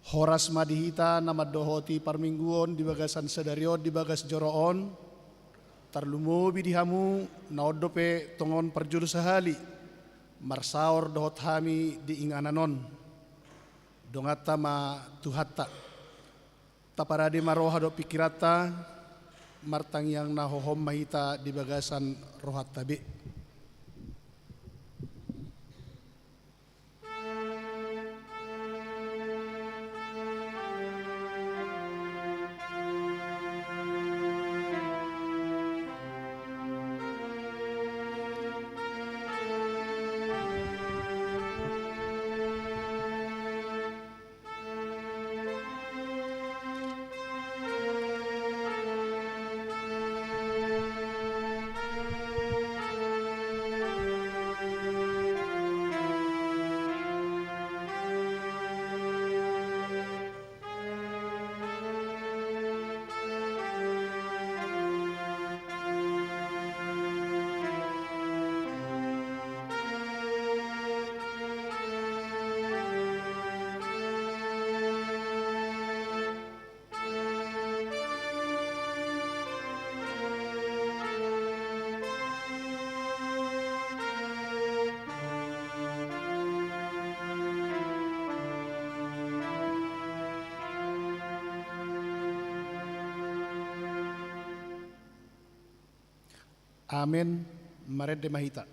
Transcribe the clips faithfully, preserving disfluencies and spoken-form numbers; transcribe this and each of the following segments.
Horas ma di hita na mandohoti parmingguon di bagasan sadari on di bagas joro on, tarlumobi di hamu na on dope tongon parjolo sahali marsaor dohot hami di inganan on. Donganta ma Tuhanta. Taparade ma roha dohot pingkiranta, martangiang na hohom ma hita di bagasan rohanta be. Amen. Marende ma hita.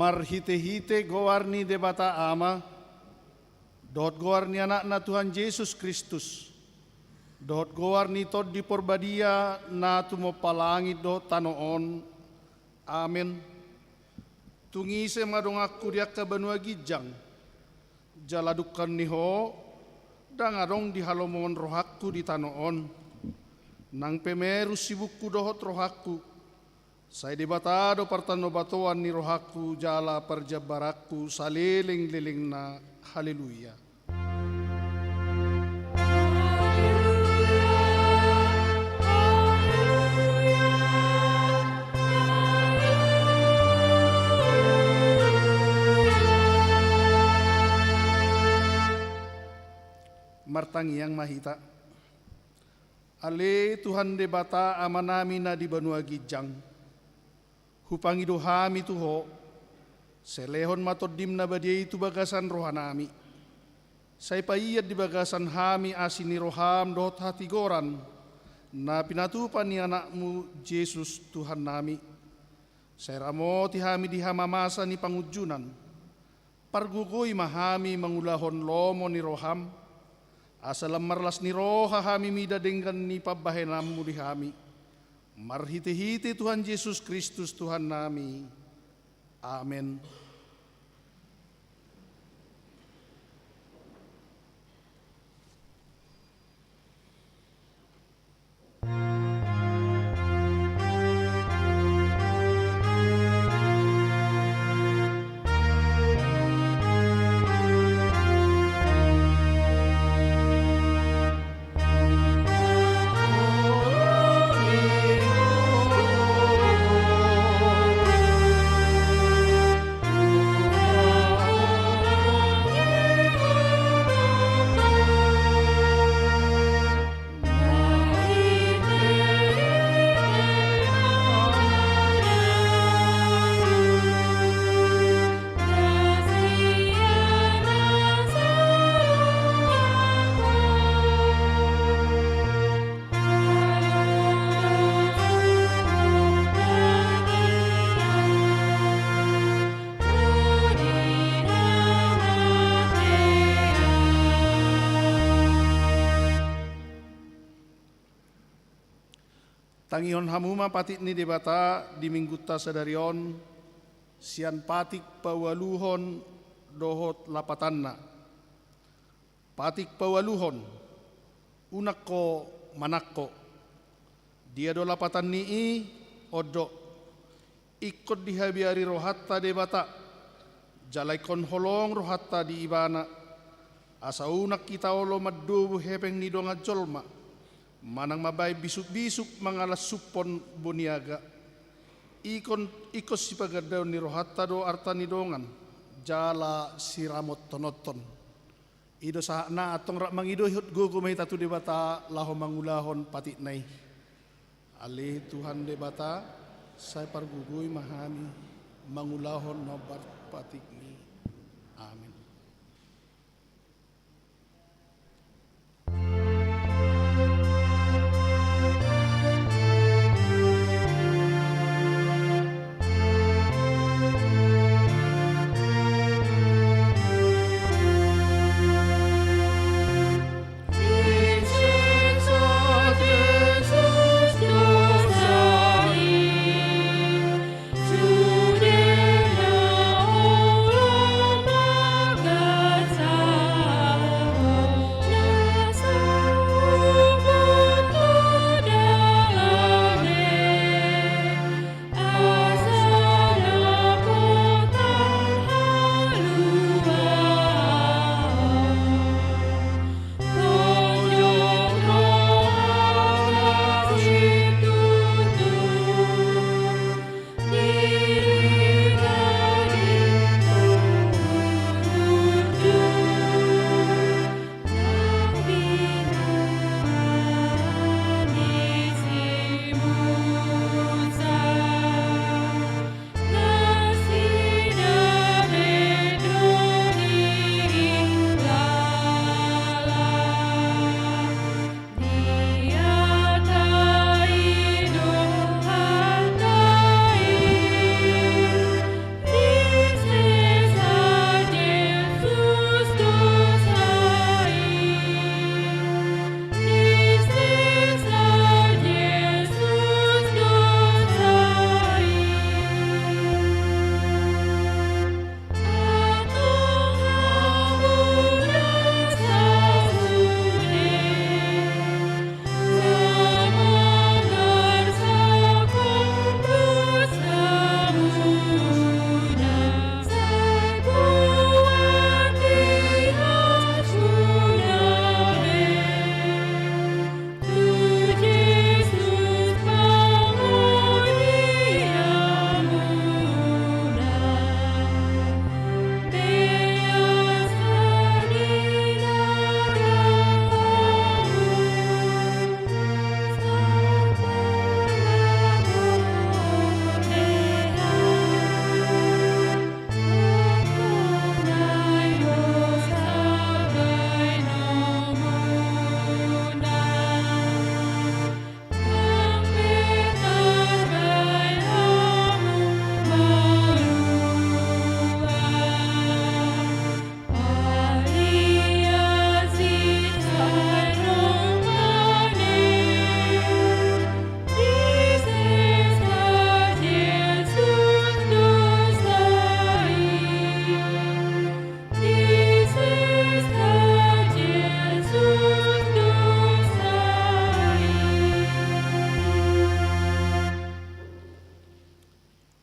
Marhitehite goar ni Debata Ama, dohot goar ni Anakna Tuhan Jesus Kristus, dohot goar ni Tondi Porbadia na tumompa langit dohot tano on. Amen. Tung ise ma donganku di angka banua ginjang, jala dungkon ni Ho, ndang adong di halomohon rohangku di tano on. Nang pe merus sibukku dohot rohangku, sai Debata do partanobatoan ni rohangku jala parjambaranku salelenglelengna. Haleluya. Martangiang ma hita. Ale Tuhan Debata Amanami na di banua ginjang, hupangido hami tu Ho, sai lehon ma Tondim na badia i tu bagasan rohanami. Sai paian di bagasan hami asi ni roham dohot hatigoran na pinatupa ni Anakmu Jesus Tuhannami. Sai ramoti hami di hamamasa ni pangunjunan. Pargogoi ma hami mangulahon lomo ni roham, asa lam marlas ni roha hami mida denggan ni pambahenanmu di hami. Marhitehite Tuhan Jesus Kristus Tuhannami. Amen. Tangihon hamu ma patik ni Debata di Minggunta sadari on, sian patik paualuhon dohot lapatanna. Patik paualuhon, unang ho manangko. Dia do lapatan ni i? On do, ingkon dihabiari rohanta Debata, jala ingkon holong rohanta di Ibana, asa unang hita olo mandomu hepeng ni dongan jolma, manang mambahen bisukbisuk mangalap sumpon boniaga. Ingkon, ingkon sipagandaon ni rohanta do arta ni dongan, jala siramothononhon. I do sahatna. Antong rap mangido hot gogo ma hita tu Debata laho mangulahon patikna i. Ale Tuhan Debata, sai pargogoi ma hami mangulahon na hombar patikmi. Amin.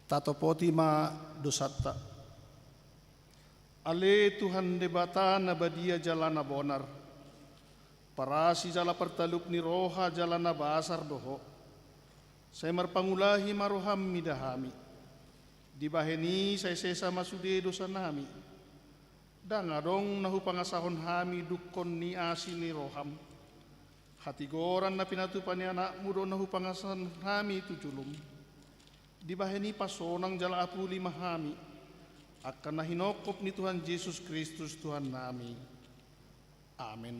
Tatopoti ma dosanta. Ale Tuhan Debata na badia jala na bonar, parasi jala partalup ni roha jala na basar do Ho. Sai marpangulahi ma roham mida hami. Dibahen i sai sesa ma sude dosanami. Ndang adong na hupangasahon hami dungkon ni asi ni roham. Hatigoran na pinatupa ni Anakmu do na hupangasahon hami tu jolom. Dibahen i pasonang jala apuli ma hami, angka na hinongkop ni Tuhan Jesus Kristus Tuhannami. Amen.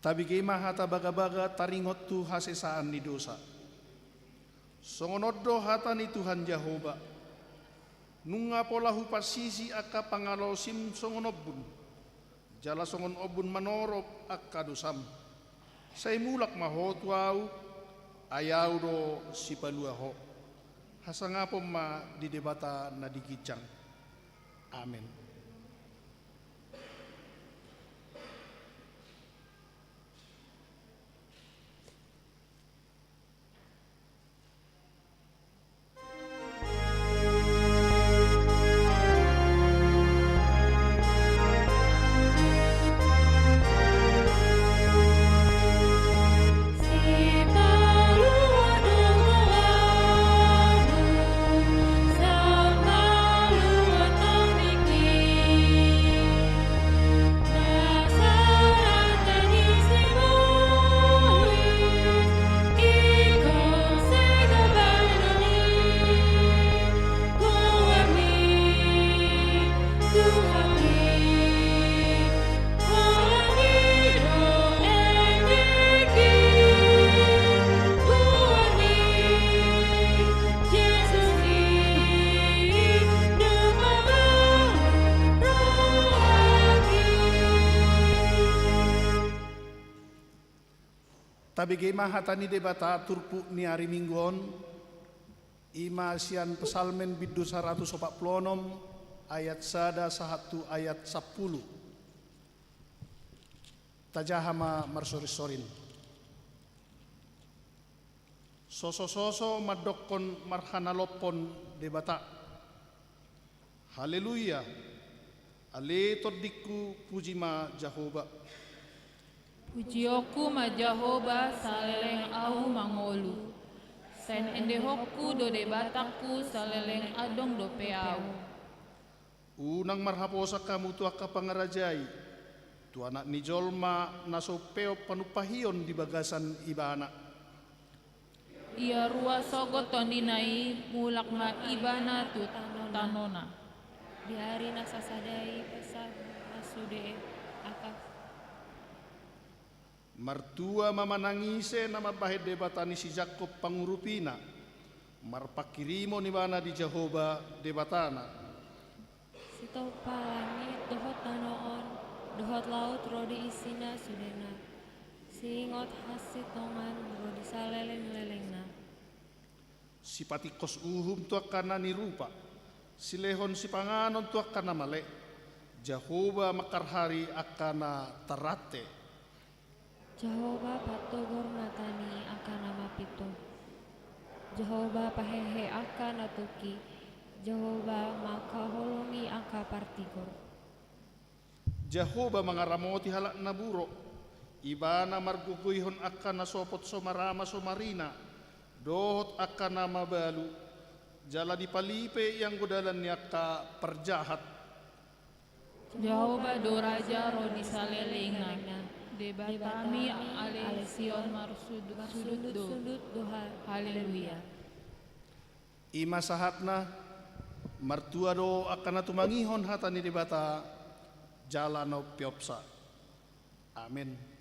Tabege ma hata bagabaga taringot tu hasesaan ni dosa. Songon on do hata ni Tuhan Jahowa: Nunga pola hupansisi angka pangalaosim songon ombun, jala songon ombun manorop angka dosam. Sai mulak ma ho tu Ahu, ai Ahu do Sipalua ho. Hasangapon ma di Debata na di ginjang. Amen. Tabege ma hata ni Debata turpuk ni ari Minggu on, i ma sian Psalmen bindu saratus opat pulu onom, ayat sada sahat tu ayat sampulu. Tajaha ma marsorinsorin. Sosososo mandokkon marhanalophon Debata. Haleluya! Ale tondingku, puji ma Jahowa. Pujionku ma Jahowa saleleng ahu mangolu. Sai endehonku do Debatangku saleleng adong dope ahu. Unang marhaposan hamu tu angka pangarajai, tu Anak ni jolma na so umpeop panumpahion di bagasan Ibana. Ia rua sogot tondina i, mulak ma Ibana tu tanona. Di ari na sasada i pasahat ma sude angka. Martua ma manang ise na mambahen Debata ni si Jakkob pangurupina, marpanghirimon ibana di Jahowa Debatana. Sitompa langit dohot tano on, dohot laut ro di isina sudena. Siingot hasintongan ro di salelenglelengna. Sipatingkos uhum tu angka na nirupa, silehon sipanganon tu angka na male. Jahowa mangkarhari angka na tarrante. Jahowa patogor mata ni angka na mamintor. Jahowa pahehe angka na tungki. Jahowa mangkaholongi angka partigor. Jahowa mangaramoti halak na burok. Ibana margogoihon angka na sopot so marama so marina, dohot angka na mabalu. Jala dipalipe i anggo dalan ni angka parjahat. Jahowa do raja ro di salelengna. Debatami ale Sion marsundut-sundut do. Haleluya. I ma sahatna. Martua do angka na tumangihon hata ni Debata jala na umpeopsa. Amen.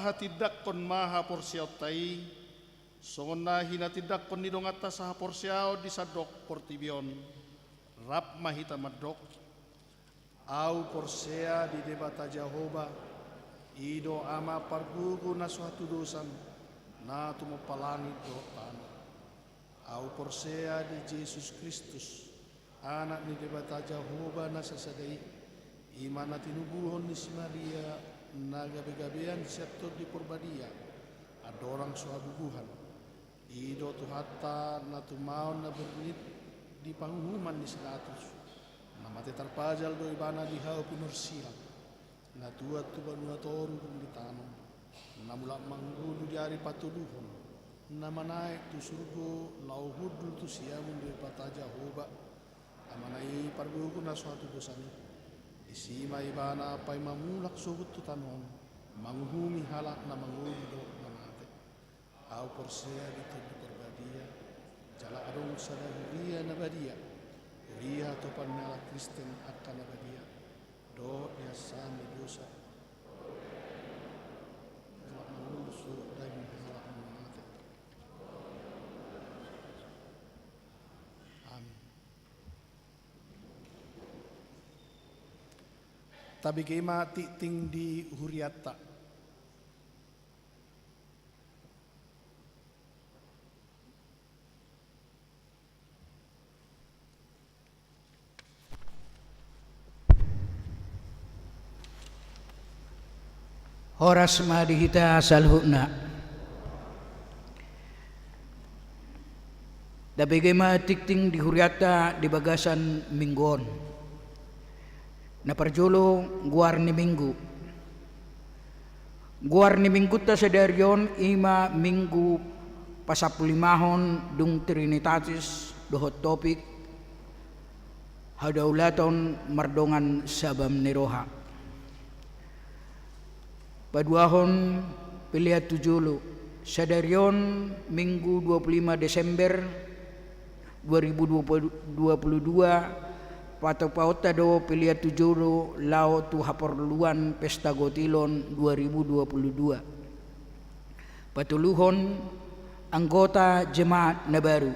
Hatindanghon ma haporseaonta i, songon na hinatindanghon ni donganta sahaporseaon di sandok portibi on. Rap ma hita mandok: Ahu porsea di Debata Jahowa, i do Ama pargogo na so hatudosan, na tumompa langit dohot tano. Ahu porsea di Jesus Kristus, Anak ni Debata Jahowa na sasada i, i ma na tinubuhon ni si Maria, na gabegabean sian Tondi Porbadia, andorang so habubuhan. I do Tuhanta na tumaon na bernit di panguhuman ni si Pilatus, na mate tarpajal do Ibana di hau pinarsilang, na tuat tu banua toru dung ditanom, na mulak mangolu di ari patoluhon, na manaek tu surgo laho hundul tu siamun Debata Jahowa, Amana i pargogo na so hatudosan i. Disi ma Ibana paima mulak sogot tu tano on, manguhumi halak na mangolu dohot na mate. Ahu porsea di Tondi Porbadia, jala adong sada huria na badia, huria hatopan ni halak Kristen angka na badia, dohot di hansaan ni dosa, jala mangolu sogot daging ni halak na mate. Amin. Tabege ma tingting di hurianta. Horas ma di hita saluhutna. Tabege ma tingting di hurianta di bagasan minggu on. Na parjolo, goar ni minggu. Goar ni minggunta sadari on i ma minggu pasampululimahon dung Trinitatis dohot topik hadaulaton mardongan sabam ni roha. Paduahon, pelean tu jolo. Sadari on minggu dua puluh lima Desember dua ribu dua puluh dua, patupaonta do pelean tu jolo laho tu haporluan Pesta Gotilon dua ribu dua puluh dua. Patoluhon, anggota jemaat na baru.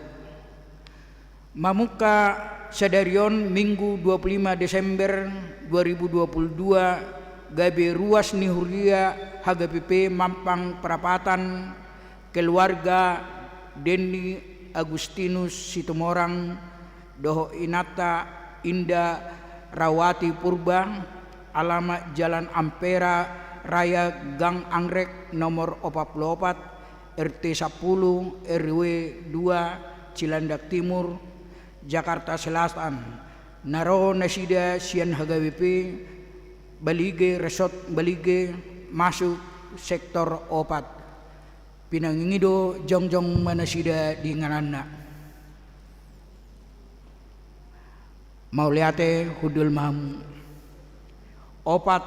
Mamungka sadari on minggu dua puluh lima Desember dua ribu dua puluh dua, gabe ruas ni huria H G P P Mampang Prapatan, keluarga Denny Agustinus Situmorang dohot inanta Indah Rawati Purba, alamat Jalan Ampera Raya, Gang Anggrek, nomor opat puluh opat, R T sampulu, R W dua, Cilandak Timur, Jakarta Selatan, na ro nasida sian H G P P Balige, Resort Balige, masuk sektor opat. Pinangido jongjong ma nasida di ingananna. Mauliate, hundul ma hamu. Opat,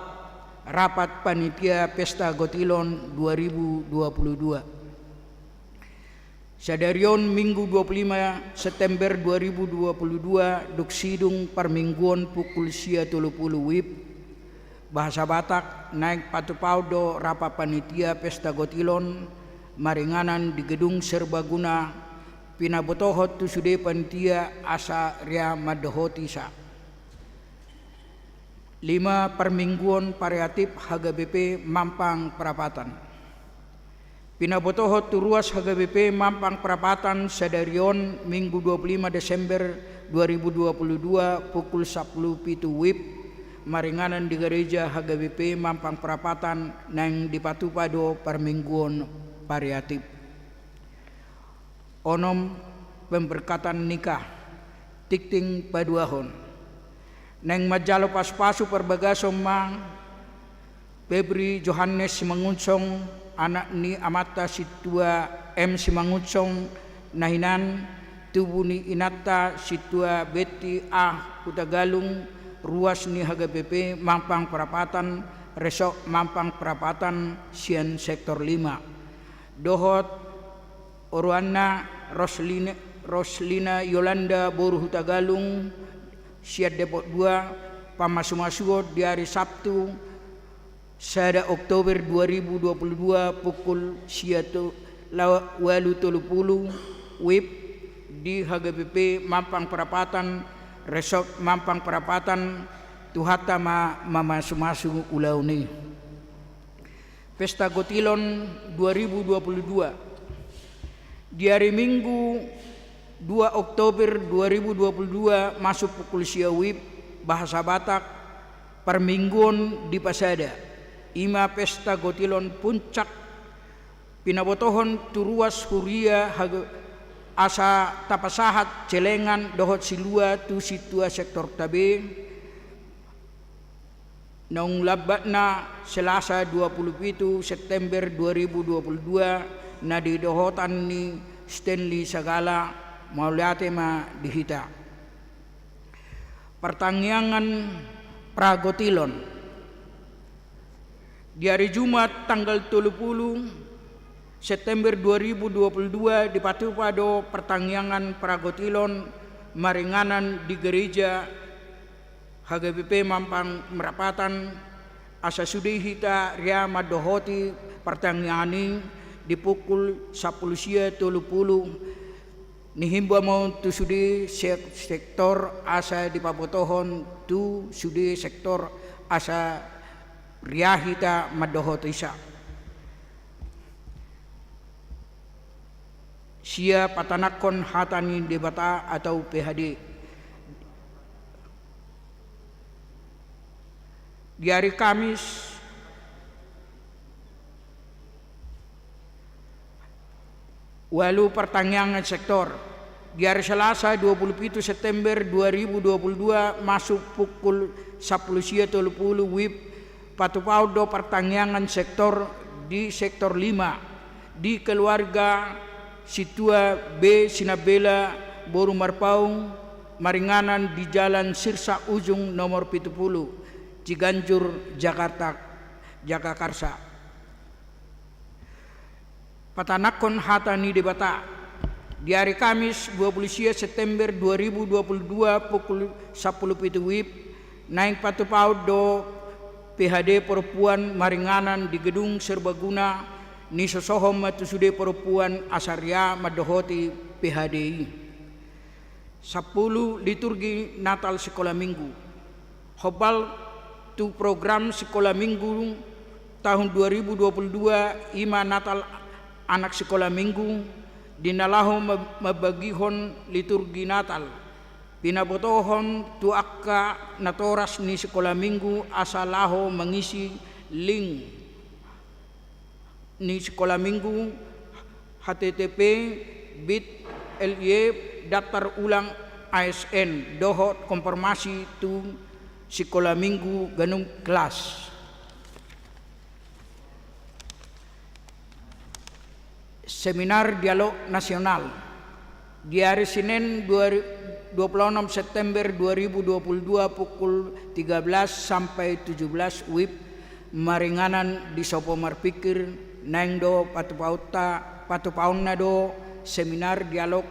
rapat panitia Pesta Gotilon dua ribu dua puluh dua. Sadari on minggu dua puluh lima September dua ribu dua puluh dua, dung sidung parmingguon pukul sia tolu pulu WIB, Bahasa Batak, naeng patupaon do rapat panitia Pesta Gotilon maringanan di Gedung Serbaguna, pinabotohon tu sude panitia asa rea mandohoti sa. Lima, parmingguon pariatif H G P P Mampang Prapatan. Pinabotohon tu ruas H G P P Mampang Prapatan sadari on minggu dua puluh lima Desember dua ribu dua puluh dua pukul sampulu pitu WIB, maringanan di gareja H G P P Mampang Prapatan, naeng dipatupa do parmingguon pariatif. Onom, pemberkatan nikah, tingting paduahon. Naeng manjalo pasupasu parbagason ma Febri Johannes Simangunsong, anak ni amanta Sintua M Simangunsong, na hinan, tubu ni inanta Sintua Betti A Hutagalung, ruas ni H G P P Mampang Prapatan, Resort Mampang Prapatan, sian sektor lima. Dohot oroanna Roslina, Roslina Yolanda boru Hutagalung, sian Depok dua, pamasumasuon di ari Sabtu, Sada Oktober dua ribu dua puluh dua, pukul sia tu-, la-, ualu tolu pulu, wib, di H G P P Mampang Perapatan, Resort Mampang Perapatan, Tuhanta ma mamasumasu ulaon i. Pesta Gotilon dua ribu dua puluh dua. Di ari Minggu dua Oktober dua ribu dua puluh dua masuk pukul sia wib, bahasa Batak, parmingguon dipasada. I ma Pesta Gotilon puncak pinabotohon tu ruas huria hag-, asa tapasahat celengan dohot silua tu sintua sektorta be, naung lambatna Selasa dua pulu pitu September dua ribu dua pulu dua, na nidohotan ni Stanley Sagala, mauliate ma di hita. Partangiangan Pragotilon. Di ari Jumat tanggal tolu pulu September dua ribu dua pulu dua dipatupa do partangiangan Pragotilon maringanan di gereja H G P P Mampang Perapatan, asa sude hita ria mandohoti partangiangan i di pukul sampulu sia tolu pulu, nihimbau ma on tu sude se-, sektor asa dipabotohon tu sude sektor asa ria hita mandohotisa. Sia patanakhon hata ni Debata atau P H D. Di ari Kamis, ualu partangiangan sektor. Di ari Selasa dua pulu pitu September dua ribu dua pulu dua masuk pukul sampulu sia tolu pulu wib, patupaon do partangiangan sektor di sektor lima, di keluarga sintua B Sinambela boru Marpaung, maringanan di Jalan Sirsak Ujung nomor pitu pulu, Ciganjur, Jakarta, Jagakarsa. Patanakhon hata ni Debata. Di ari Kamis dua pulu sia September dua ribu dua pulu dua pukul sampulu pitu wib, naeng patupaon do P H D parompuan maringanan di gedung serbaguna, nisosohon ma tu sude parompuan asa ria mandohoti P H D i. Sampulu, liturgi Natal Sikola Minggu. Hombal tu program Sikola Minggu tahun dua ribu dua pulu dua, i ma Natal anak Sikola Minggu, di na laho mem-, mambagihon liturgi Natal. Pinabotohon tu angka natoras ni Sikola Minggu asa laho mangisi link ni Sikola Minggu, H T T P bit L Y daftar ulang A S N dohot konfirmasi tu Sikola Minggu ganup kelas. Seminar Dialog Nasional. Di ari Senin dua, dua puluh enam September dua ribu dua puluh dua pukul tiga belas sampai tujuh belas wib, maringanan di Sopo Marpikir, naeng do patupaonta, patupaonna do Seminar Dialog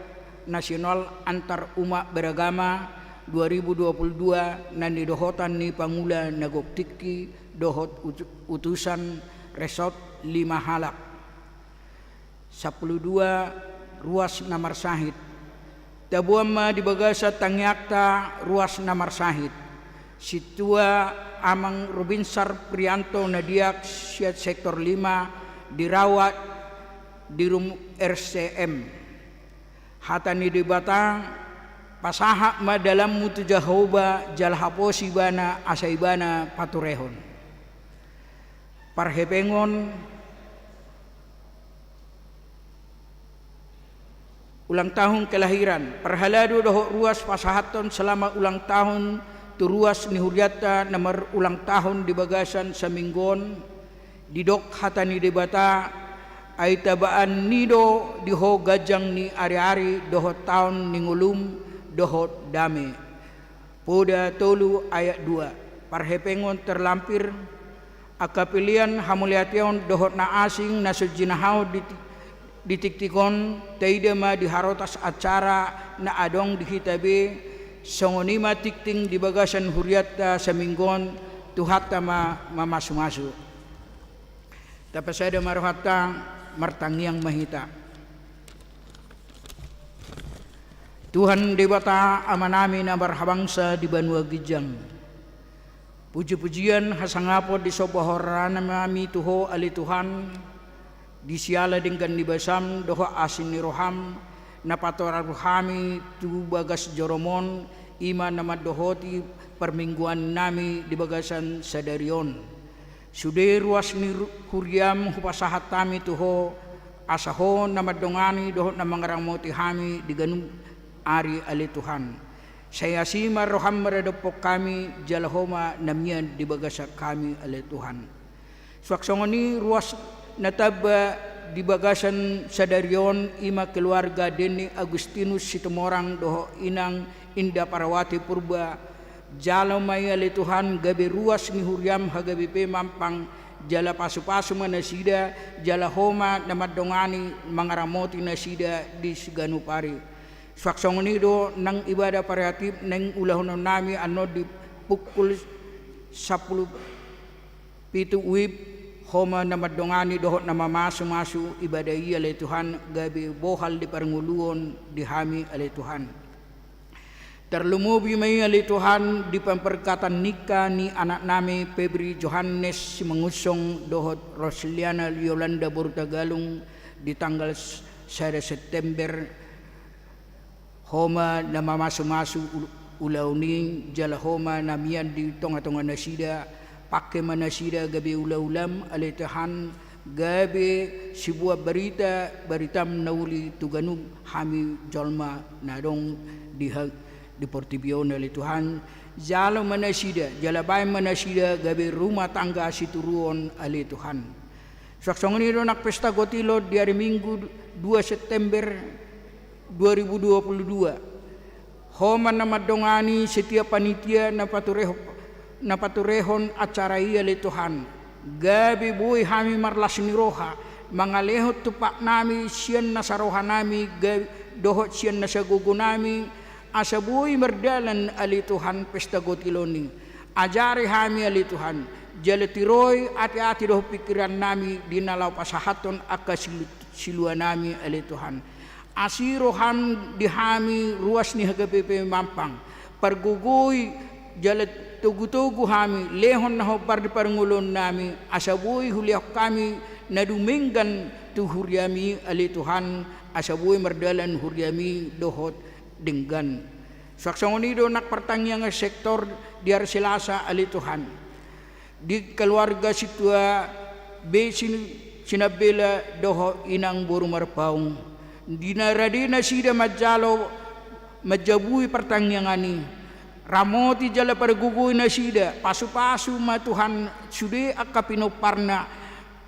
Nasional Antar Umat Beragama dua ribu dua puluh dua na nidohotan ni pangula na gok tingki dohot ut-, utusan resort lima halak. Sampulu dua, ruas na marsahit. Taboan ma di bagasan tangiangta ruas na marsahit. Sintua Amang Rubinsar Prianto na diak sian sektor lima dirawat di rum R C M. Hata ni Debata, pasahat ma dalanmu tu Jahowa jala haposi ibana asa ibana paturehon. Parhepengon ulang tahun kelahiran, parhalado dohot ruas pasahathon selamat ulang tahun tu ruas ni hurianta na marulang tahun di bagasan saminggu on, didok hata ni Debata, ai tabaan ni do di ho ganjang ni ariari dohot taon ni ngolum dohot dame. Poda tolu ayat dua. Parhepengon terlampir, angka pelean, hamuliateon dohot na asing na so jinahahon di, di tingting on, taida ma di harotas acara na adong di hita be, songon i ma tingting di bagasan hurianta saminggu on, Tuhanta ma mamasumasu. Tapasada ma rohanta, martangiang ma hita. Tuhan Debata Amanami na marhabangsa di banua ginjang, puji-pujian hasangapon disomba horannami tu Ho ale Tuhan, di siala denggan ni basam dohot asi ni roham, na patorang hami tu bagas joroMon, i ma na mandohoti parmingguannami di bagasan sadari on. Sude ruas ni ru-, huriam hupasahat hami tu Ho, asa Ho na mandongani dohot na mangaramoti hami di ganup ari ale Tuhan. Sai asi ma roham maradophon hami, jala Ho ma na mian di bagasan hami ale Tuhan. Suang songon i ruas na tamba di bagasan sadari on, i ma keluarga Denny Agustinus Situmorang dohot inang Indah Parawati Purba, jalo ma i ale Tuhan gabe ruas ni huriam H K B P Mampang, jala pasu-pasu ma nasida, jala Ho ma na mandongani mangaramoti nasida di siganup ari. Suang songon i do nang ibadah palliatif naeng ulahononnami annon di pukul sampulu pitu wib, Ho ma na mandongani dohot na mamasu-masu ibadah i ale Tuhan, gabe bohal di parngoluon di hami ale Tuhan. Tarlumobi ma i ale Tuhan di pamberkatan nikah ni anaknami Febri Johannes Simangunsong dohot Rosliana Yolanda boru Tagalung di tanggal s-, sada September. Ho ma na mamasu-masu ul-, ulaon i, jala Ho ma na mian di tonga-tonga nasida, pangke ma nasida gabe ula-ulam ale Tuhan, gabe siboan barita, baritam na uli tu ganup hami jolma na adong di ha-, di portibi on ale Tuhan, jalo ma nasida, jala baen ma nasida gabe rumah tangga situruon ale Tuhan. Suang songon i do nang pesta gotilo di ari Minggu dua September dua ribu dua puluh dua. Ho ma na mandongani setiap panitia na patureho-, na paturehon acara i ale Tuhan. Gabe boi hami marlas ni roha, mangalehon tumpaknami sian nasa rohanami ga-, dohot sian nasa gogonami, asa boi mardalan ale Tuhan pesta gotilon i. Ajari hami ale Tuhan, jala tiroi ate-ate dohot pingkirannami di na laho pasahathon angka silu-, siluanami ale Tuhan. Asi roham di hami ruas ni H K B P Mampang, pargogoi jala togu-togu hami, lehon na hombar di parngoluonnami, asa boi hulehon hami na dumenggan tu huriami ale Tuhan, asa boi mardalan huriami dohot denggan. Suang songon i do nang partangiangan sektor di ari Selasa ale Tuhan. Di keluarga sintua be sin-, sinambela dohot inang boru Marpaung. Di na rade nasida manjalo manjabui partangiangan i. Ramoti jala pargogoi nasida, pasu-pasu ma Tuhan sude angka pinomparna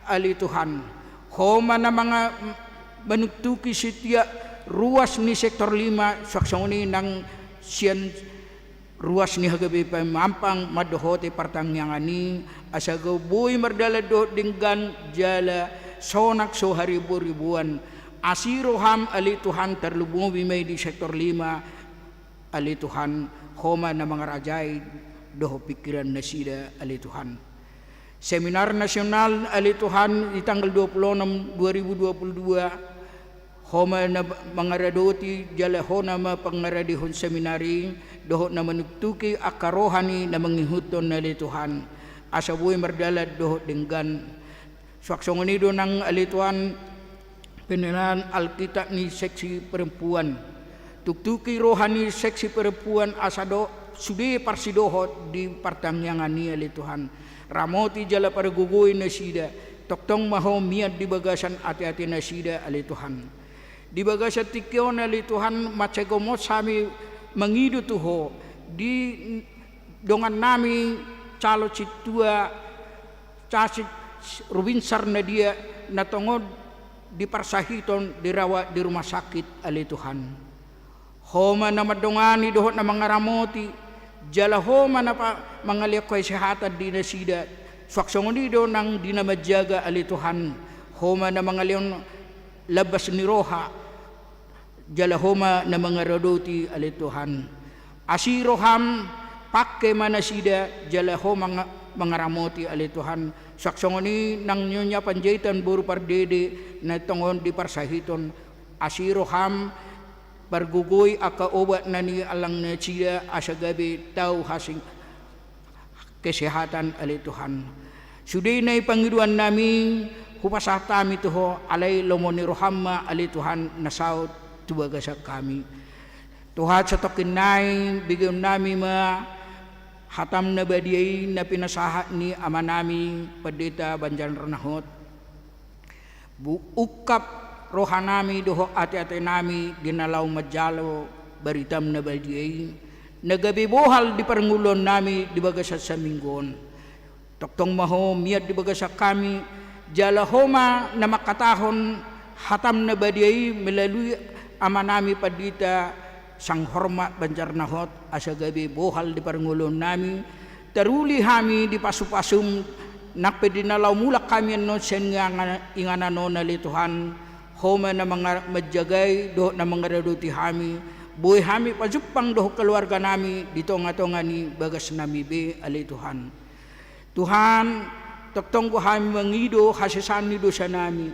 ale Tuhan. Ho ma na manga-, manuntuki setiap ruas ni sektor lima, suang songon i nang sian ruas ni H K B P Mampang mandohoti partangiangan i, asa gabe boi mardalan dohot denggan jala sonang so haribo-riboan. Asi roham ale Tuhan tarlumobi ma i di sektor lima, ale Tuhan, Ho ma na mangarajai dohot pingkiran nasida ale Tuhan. Seminar nasional ale Tuhan di tanggal dua puluh enam dua ribu dua puluh dua, Ho ma na mangaradoti jala Ho na ma pangaradehon seminar i, dohot na manuntuki angka roha ni na mangihuthon ale Tuhan, asa boi mardalan dohot denggan. Suang songon i do nang ale Tuhan, penilaian Alkitab ni seksi perempuan. Tuktuki roha ni seksi perempuan asa do-, sude parsidohot di partangiangan i ale Tuhan. Ramoti jala pargogoi nasida, tongtong ma Ho mian di bagasan ate-ate nasida ale Tuhan. Di bagasan tingki on ale Tuhan, mansai gomos hami mangido tu Ho, di dongannami calon sintua Cacit Rubinsar Nadia na tongon diparsahiton dirawat di rumah sakit ale Tuhan. Ho ma na mandongani dohot na mangaramoti, jala Ho ma na pa-, mangalehon kesehatan di nasida, suang songon i do nang di na manjaga ale Tuhan. Ho ma na mangalehon lambas ni roha, jala Ho ma na mangaradoti ale Tuhan. Asi roham, pangke ma nasida, jala Ho manga-, mangaramoti ale Tuhan. Suang songon i nang Nyonya Panjaitan boru Pardede na tongon diparsahiton, asi roham, pargogoi angka obat na niallang nasida asa gabe tau hasing kesehatan ale Tuhan. Sude na i pangidoan nami, hupasahat hami tu Ho, alai lomo ni roham ma ale Tuhan na saut tu bagasan hami. Tuhan, satongkin nai begeon nami ma hatam na badia i na pinasahat ni amanami Pandita Banjar Nahot. Bu-, ungkap rohanami dohot ateatenami di na laho manjalo baritam na badia i, na gabe bohal di parngoluonnami di bagasan saminggu on. Tongtong ma Ho mian di bagasan hami, jala Ho ma na mangkatahon hatam na badia i melalui amanami Pandita Sanghormat Banjar Nahot, asa gabe bohal di parngoluonnami, taruli hami di pasupasum, nang pe di na laho mulak hami annon sian inganan on ale Tuhan, Ho ma na manga-, manjagai dohot na mangaradoti hami, boi hami pajumpang dohot keluarganami di tongatonga ni bagasnami be ale Tuhan. Tuhan, tongtong do hami mangido hasesaan ni dosanami.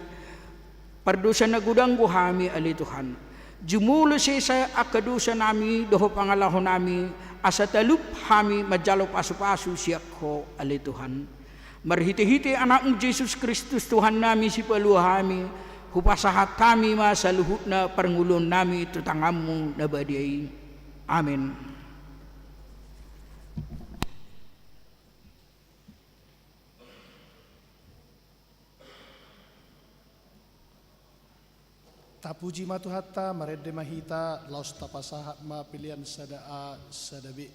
Pardosa na godang do hami ale Tuhan. Jumolo sesa angka dosanami dohot pangalahonami, asa talup hami manjalo pasupasu sian Ho ale Tuhan. Marhitehite Anakmu Jesus Kristus Tuhannami sipalua hami, hupasahat hami ma saluhutna parngoluonnami tu tanganmu na badia i. Amen. Tapuji ma Tuhanta, marende ma hita, laos tapasahat ma pelean sada A, sada B.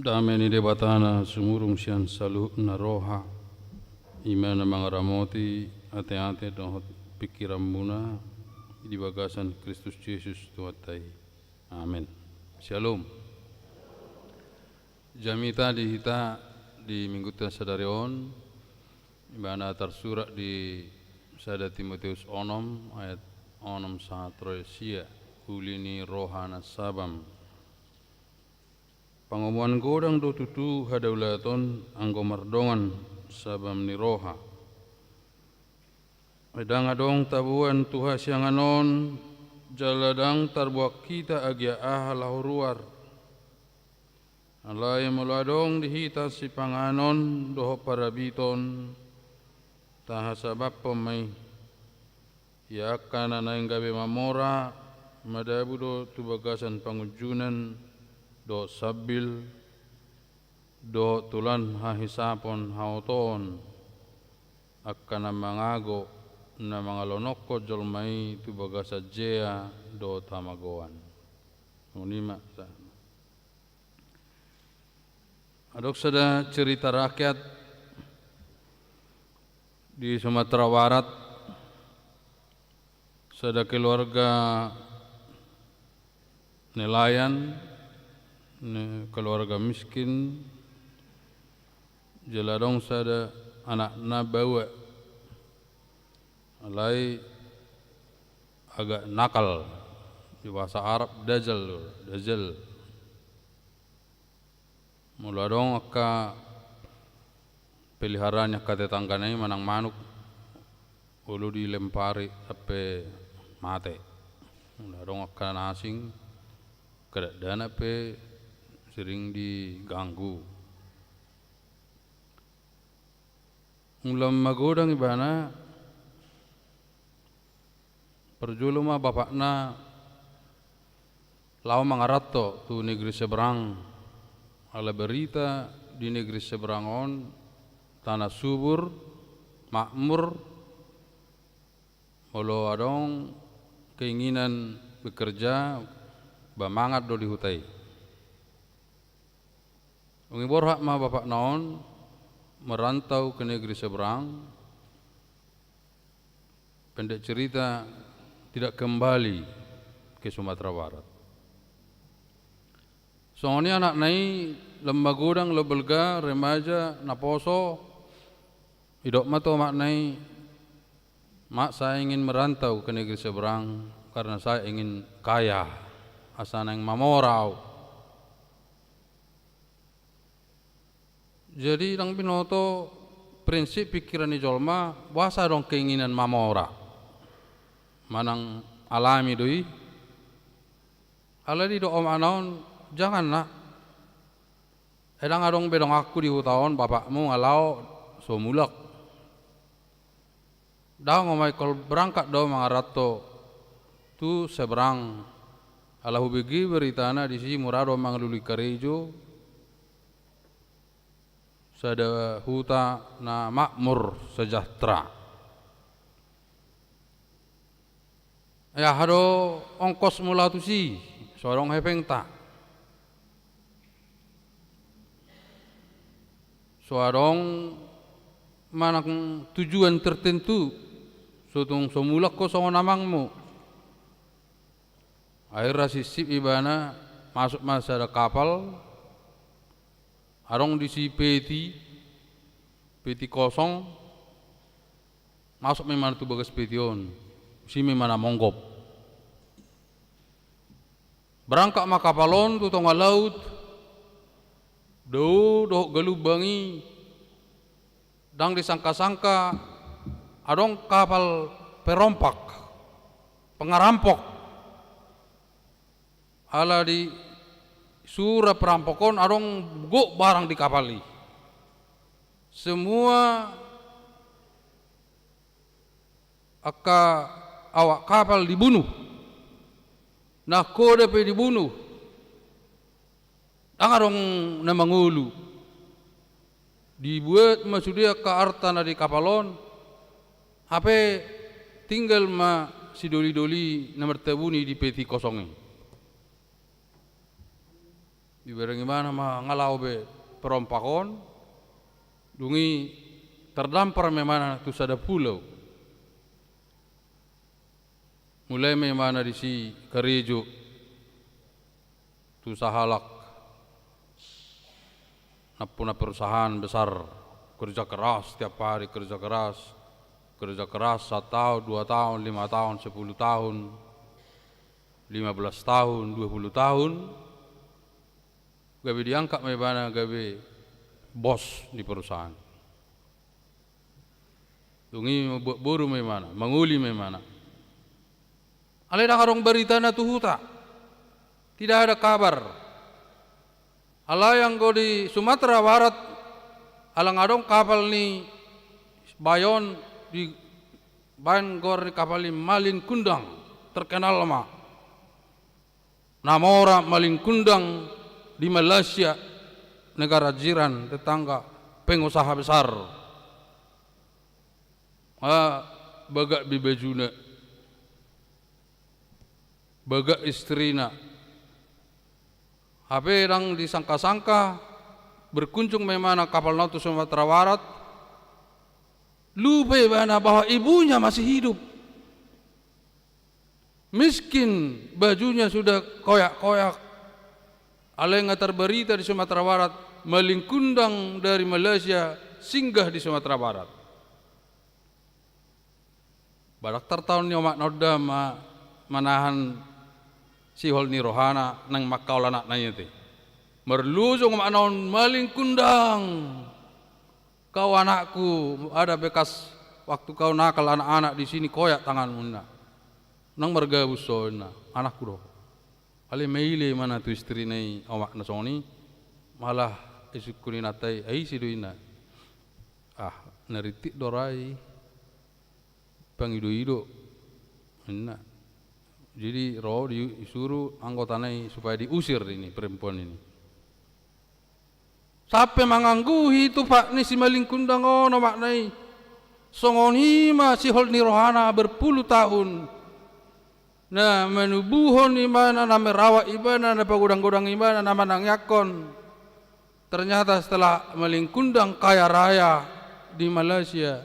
Dame ni Debata na sumurung sian saluhutna roha, i ma na mangaramoti ateate dohot pingkiranmuna di bagasan Kristus Jesus Tuhanta i. Amen. Syalom. Jamita di hita di Minggunta sadari on, ibana tarsurat di sada Timoteus onom ayat onom sahat ro sia, uli ni roha na sabam. Pangomoan godang do tutu hadaulaton anggo mardongan sabam ni roha. Ai ndang adong taboan tu hasiangan on, jala ndang tarboan hita agia aha laho ruar. Alai molo adong di hita sipanganon dohot parabiton, tahasabaphon ma i. Ia angka na naeng gabe mamora, madabu do tu bagasan pangunjunan dohot sambil, dohot tulan hahisapon haotoon, angka na mangago, na mangalonokkon jolma i tu bagasan jea dohot hamagoan. Songon i ma sa. Adong sada cerita rakyat di Sumatera Barat, sada keluarga nelayan, ne-, keluarga miskin, jala adong sada anakna baoa. Alai agak nakal, di bahasa Arab dajal, dajal. Molo adong angka peliharaan ni angka tetanggana i manang manuk, olo dilempari sampe mate. Molo adong angka na asing, angka dakdanak pe sering diganggu. Molo magodang ibana, parjolo ma bapakna laho mangaranto tu negeri seberang. Ala berita di negeri seberang on, tanah subur, makmur, molo adong keinginan bekerja, ba mangan do di huta i. Dung i borhat ma bapakna on merantau ke negeri seberang, pendek cerita, tidak kembali ke Sumatera Barat. Songon i anakna i, lam magodang, lam balga, remaja, naposo, didok ma tu omakna i, "Mak, saya ingin merantau ke negeri seberang karena saya ingin kaya, asa naeng mamora au." Jadi, ndang binoto prinsip pingkiran ni jolma, boasa adong keinginan mamora. Manang alami do i. Alai didok omakna on, "Jangan, Nak. Ai ndang adong be donganku di huta on, bapakmu nga laho, so mulak." Ndang, omak, ingkon berangkat do mangaranto tu seberang. Ala hubege beritana disi mura do mangalului karejo, sada huta na makmur, sejahtera. Ai aha do ongkosmu laho tusi, so adong hepengta. So adong manang tujuan tertentu, so tung so mulak ho songon amangmu. Akhirna sipsip ibana, masuk ma sada kapal, adong disi peti, peti kosong, masuk ma ibana tu bagas peti on, tusi ma ibana monggop. Berangkat ma kapal on tu tonga laut, dao dohot galumbang i, ndang disangka-sangka, adong kapal perompak, pengarampok. Ala di sura perampok on, adong gok barang di kapal i. Semua angka awak kapal dibunuh. Nahkoda pe dibunuh. Ndang adong na mangolu. Dibuat ma sude angka arta na di kapal on, hape tinggal ma sidoli-doli na martabuni di peti kosong i. Dibereng ibana ma nga laho be perompak on, dung i terdampar ma ibana tu sada pulau. Mulai ma ibana disi karejo tu sahalak nampuna perusahaan besar, kerja keras tiap hari, kerja keras, kerja keras sataon, dua taon, lima taon, sepuluh taon, lima belas taon, dua puluh taon, gabe diangkat ma ibana gabe bos di perusahaan. Dung i mambuat boru ma ibana, mangoli ma ibana. Alai ndang adong baritana tu huta. Tidak ada kabar. Alai anggo di Sumatera Barat, ala nga adong kapal ni bayo on, dibaen goar ni kapal i Malin Kundang, terkenal ma. Na mora Malin Kundang di Malaysia, negara jiran, tetangga, pengusaha besar. Ah, bagak be bajuna. Bagak istrina. Hape ndang disangka-sangka, berkunjung ma ibana kapal na on tu Sumatera Barat, lupa ibana bahwa ibunya masih hidup. Miskin, bajunya sudah koyak-koyak. Alai nga tarbarita di Sumatera Barat, Malin Kundang dari Malaysia singgah di Sumatera Barat. Ba ndang tartaon ni omakna on da ma-, manahan sihol ni rohana naeng mangkaol anakna i ate. Marlojong omakna on, Malin Kundang. Kau anakku, ada bekas waktu kau nakal anak-anak di sini, koyak tanganmu, ninna. Nang margabus ho, ninna, anakku do. Alai maila ibana tu istrina i omakna songon i, malah isungkun inanta i, ai ise do, ninna. Ah, na rintik do ra i. Pangido-ido, ninna. Jadi ro, disuru anggotana i supaya diusir ini perempuan ini. Sampe mangangguhi tupak ni si Malin Kundang on omakna i. Songon i ma sihol ni rohana berpuluh tahun. Na manubuhon ibana, na merawat ibana, na pagodang-godang ibana, na manangiangkon. Ternyata setelah Malin Kundang kaya raya di Malaysia,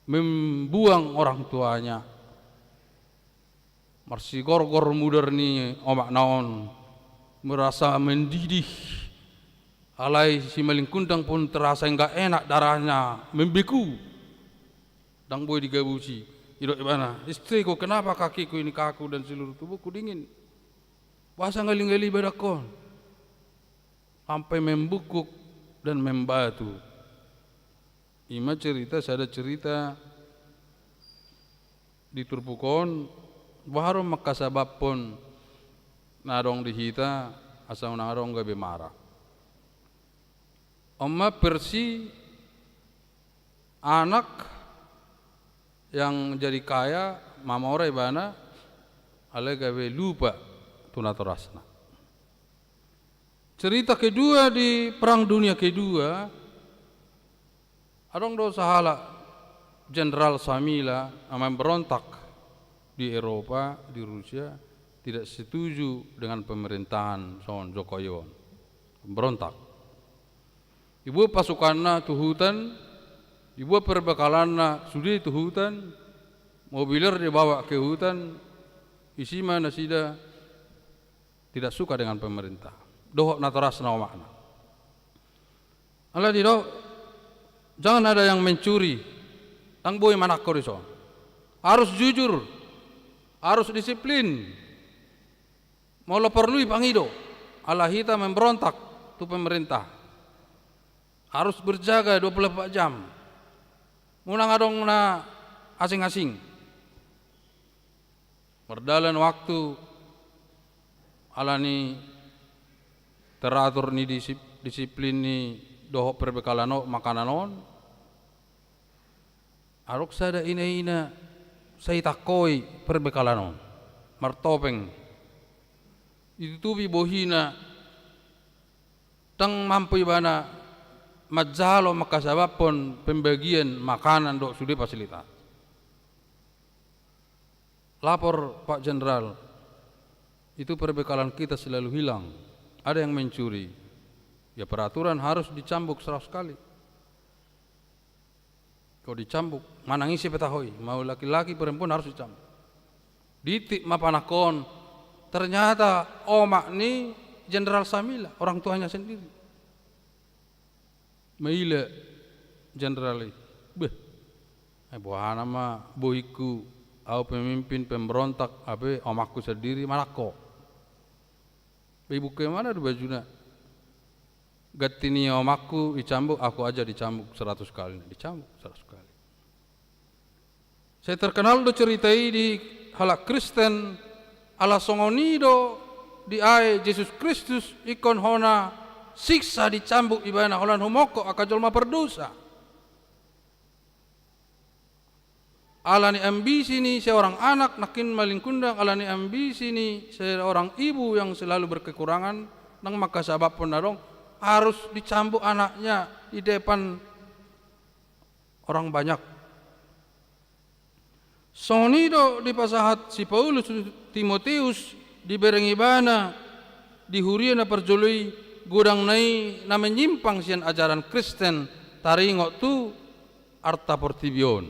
membuang orang tuanya. Marsigorgor mudar ni omakna on, merasa mendidih. Alai si Malin Kundang pun terasa nggak enak, darahnya membeku. Ndang boi digabusi. Didok ibana, "Istriku, kenapa kakiku ini kaku dan seluruh tubuhku dingin? Boasa ngali-ngali badanku on?" Sampai membungkuk dan membatu. I ma cerita, sada cerita di turpuk on, boha do mangkasabaphon na adong di hita, asa unang adong gabe mara. On ma versi anak yang jadi kaya, mamora ibana, alai gabe lupa tu natorasna. Cerita kedua, di Perang Dunia Kedua, adong do sahalak Jenderal Shamila, na memberontak di Eropa, di Rusia, tidak setuju dengan pemerintahan songon Jokowi on. Memberontak. Dibuat pasukanna tu hutan, dibuat perbekalanna sude tu hutan, mobiler dibawa ke hutan, isi ma nasida tidak suka dengan pemerintah. Dohot natorasna omakna. Alai didok, jangan ada yang mencuri. Ndang boi manangko dison. Harus jujur. Harus disiplin. Molo porlu i pangido. Ala hita memberontak tu pemerintah. Harus berjaga dua puluh empat jam. Unang adong na asing-asing. Mardalan waktu, ala ni teratur ni disip-, disiplin ni dohot perbekalan on, makanan on, adong sada ina-ina sai tangkoi perbekalan on, martopeng. Ditutupi bohina, ndang mampu ibana manjalo mangkasabaphon pembagian makanan dohot sude fasilitas. Lapor, Pak Jenderal, itu perbekalan kita selalu hilang. Ada yang mencuri, ya peraturan harus dicambuk seratus kali. Kau dicambuk, manang ise pe taho i, mau laki-laki perempuan harus dicambuk. Ditik ma panangkon, ternyata omak ni Jenderal Samila, orang tuanya sendiri. Maila Jenderal i, beh, ai boha nama bohingku, au pemimpin pemberontak, ape omakku sendiri manangko. Be ibukke ma na do bajuna. Ganti ni omakku dicambuk, aku aja dicambuk seratus kali, dicambuk seratus kali. Sai terkenal do cerita i di halak Kristen, ala songon i do diae Jesus Kristus ingkon hona siksa dicambuk ibana holan humongkop angka jolma pardosa. Ala ni ambisi ni seorang anak, nangkin malingkundang ala ni ambisi ni seorang ibu yang selalu berkekurangan, nang mangkasababhon na adong, harus dicambuk anaknya di depan orang banyak. Songon i do dipasahat si Paulus tu Timoteus, dibereng ibana di huria na parjolo i, godangna i na menyimpang sian ajaran Kristen, taringot tu arta portibi on.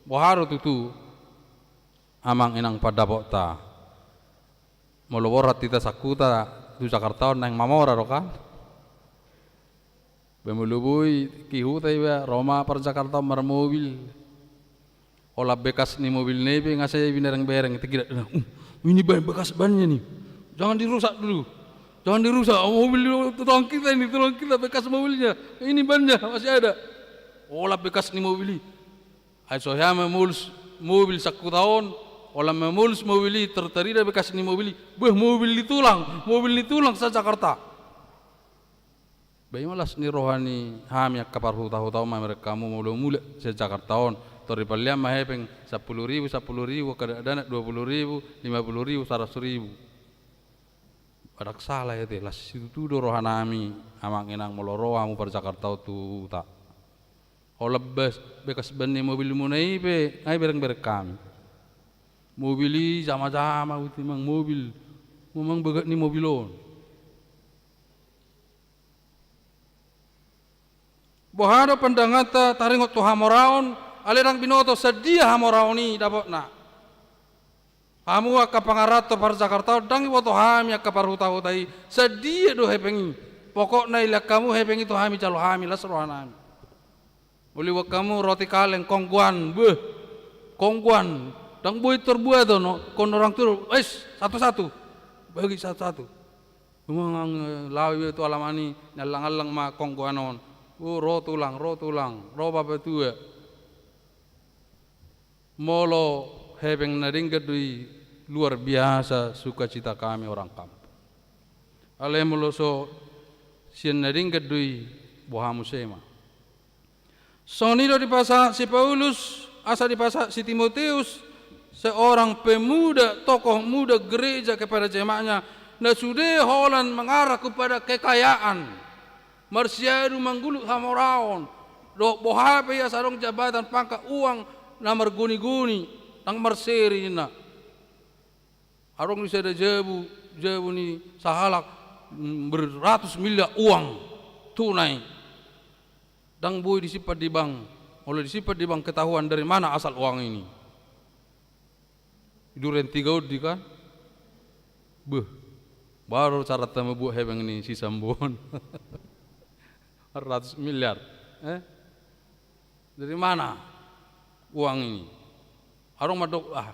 Boha do tutu, amang inang pandapotta? Molo borhat hita sangkuta tu Jakarta on, naeng mamora do kan? Be molo boi, ki huta iba, ro ma parjakarta on marmobil. Holan bekas ni mobilna i pe nga sai binereng-bereng, tingki da, "Uh, ini ban, bekas bannya nih. Jangan dirusak dulu. Jangan dirusak. Oh, mobil tulang kita ini, tulang kita, bekas mobilnya. Ini bannya masih ada." Holan bekas ni mobil i. Ai so hea mamolus mobil sangkuta on, holan mamolus mobil i, tar tarida bekas ni mobil i. Beh, mobil ni tulang, mobil ni tulang sa-Jakarta. Ba i ma las ni roha ni hami angka parhuta-huta on mamereng hamu, molo mulak sian Jakarta on, tor dipallean ma hepeng sampulu ribu, sampulu ribu, angka dakdanak dua pulu ribu, lima pulu ribu, saratus ribu. Ndang sala i ate, las situtu do rohanami, amang inang, molo ro hamu parjakarta on tu huta. Holan bas, bekas ban ni mobilmuna i pe nga ibereng-bereng hami. Mobil i jama-jama, uti mang mobil, memang bagak ni mobil on. Boha do pandanganta taringot tu hamoraon, alai ndang binoto sadia hamoraon i dapotna. Hamu angka pangaranto parjakarta on, ndang iboto hami angka parhuta-huta i sadia do hepeng i. Pokokna ilean hamu hepeng i tu hami, jalo hami, las rohanami. Molo iboan hamu roti kaleng, konggoan, beh, konggoan, ndang boi tarbuat on, ingkon orang tua, es, satu-satu, bagi satu-satu. Memang, eh, laho iba tu alaman i, niallang-allang ma konggoan on. Oh, ro tulang, ro tulang, ro bapatua. Molo hepeng na denggan do i, luar biasa sukacita kami orang kampung. Alai molo so sian na denggan do i, boha muse ma. Songon i do dipasahat si Paulus, asa dipasahat si Timoteus, seorang pemuda, tokoh muda gereja, kepada jemaatnya, na sude holan mengarah kepada kekayaan, marsiadu manggulut hamoraon, dohot boha pe i asa adong jabatan, pangkat, uang na margoni-goni, ndang marseri ninna. Adong di sada jabu, jabu ni sahalak, mm, beratus miliar uang tunai. Ndang boi disimpan di bank. Molo disimpan di bank, ketahuan dari mana asal uang ini. Di Duren Tiga on di kan. Beh, baru caranta mambuat hepeng ni si Sambo on. Ratus miliar. Eh? Dari mana uang ini? Adong mandok, ah,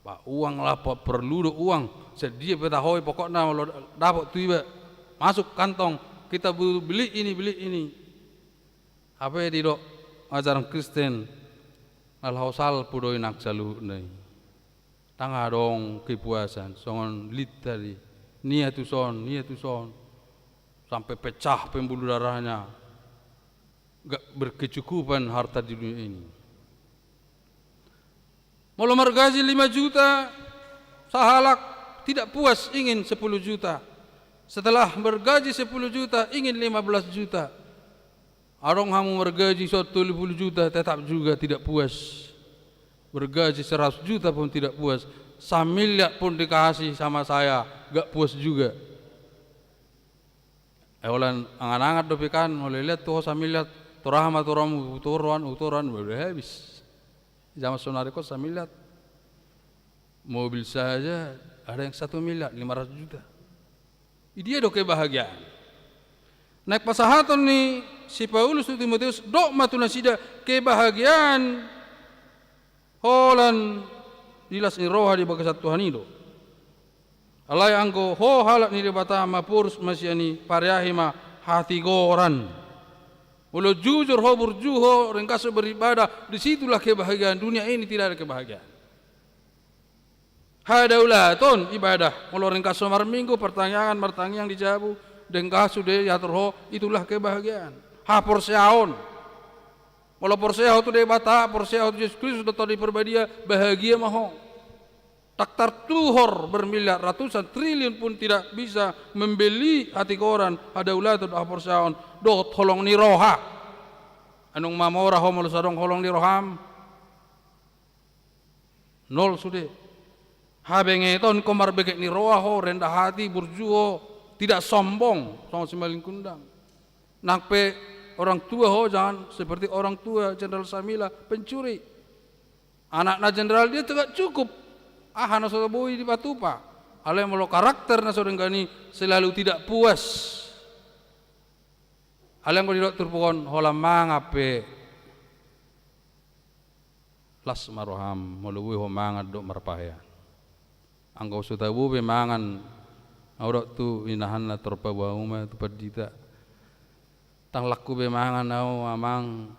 ba, uang lah, pe-, perlu do uang. Sadia pe taho i, pokokna molo dapot tu iba, masuk kantong, kita bu-, beli ini, beli ini. Hape didok ajaran Kristen, na laho salpu do i nang saluhutna i. Ndang adong kepuasan, songon lintah i. Nia tu son, nia tu son. Sampai pecah pembuluh darahnya. Gak berkecukupan harta di dunia ini. Molo margaji lima juta, sahalak tidak puas, ingin sepuluh juta. Setelah bergaji sepuluh juta, ingin lima belas juta. Adong hamu margaji so tolu pulu juta, tetap juga tidak puas. Bergaji seratus juta pun tidak puas. Samiliar pun dikasih sama saya, gak puas juga. Ai holan angan-angan dope kan, molo lean tu ho samiliar, tor aha ma toruanmu, hutor roha an, hutor roha an, udah habis. Zaman sonari on samiliar, mobil saja ada yang satu miliar lima ratus juta. Idia do kebahagiaan? Naeng pasahaton ni si Paulus tu Timoteus, dok ma tu nasida kebahagiaan holan di las ni roha di bagasan Tuhan i do. Alai anggo ho halak ni Debata, maporus ma sian i, pareahi ma hatigoran. Molo jujur ho, burju ho, ringkas ho beribadah, di situlah kebahagiaan. Dunia ini tidak ada kebahagiaan. Hadaulaton, ibadah. Molo ringkas ho marminggu, partangiangan, martangiang di jabu, denggan sude diatur ho, itulah kebahagiaan. Haporseaon. Molo porsea ho tu Debata, porsea ho tu Jesus Kristus dohot Tondi Parbadia, bahagia ma ho. Ndang tartuhor bermiliar, ratusan triliun pun tidak bisa membeli hatigoran, hadaulaton, haporseaon dohot holong ni roha. Annon mamora ho molo so adong holong ni roham. Nol sude. Habengeton, ingkon marbege ni roha ho, rendah hati, burju ho, tidak sombong songon si Malin Kundang. Nang pe orang tua ho, jangan seperti orang tua Jenderal Samila, pencuri. Anakna jenderal dia tidak cukup. Aha na so boi dipatupa. Alai molo karakter na so denggan i, selalu tidak puas. Alai anggo didok turpuk on, holan mangan pe las ma roham, molo boi ho mangan dohot marpahean. Anggo so tabo pe mangan, au dok tu inahanna, tor paboa hamu ma tu pandita. Ndang laku be mangan au, amang,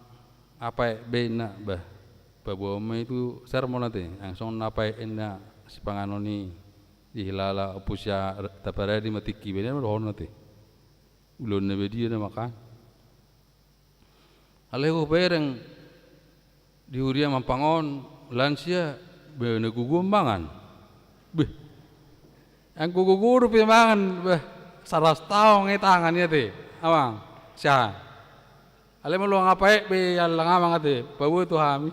apaek be inna. Bah, paboa hamu ma i tu sermon ate, ai songon apaek inna sipanganon i, dihilala ompu si Taparadi ma tingki be, ninna ma dohononna ate. Ulaonna be dia na mangan. Alai hubereng di huria mampang on, lansia, bah, na gogo mangan. Beh. Anggo gogo dope mangan, bah, sarastaong i tangan i ate, amang. Sia. Alai molo nunga apaek be, allang amang ate, paboa tu hami.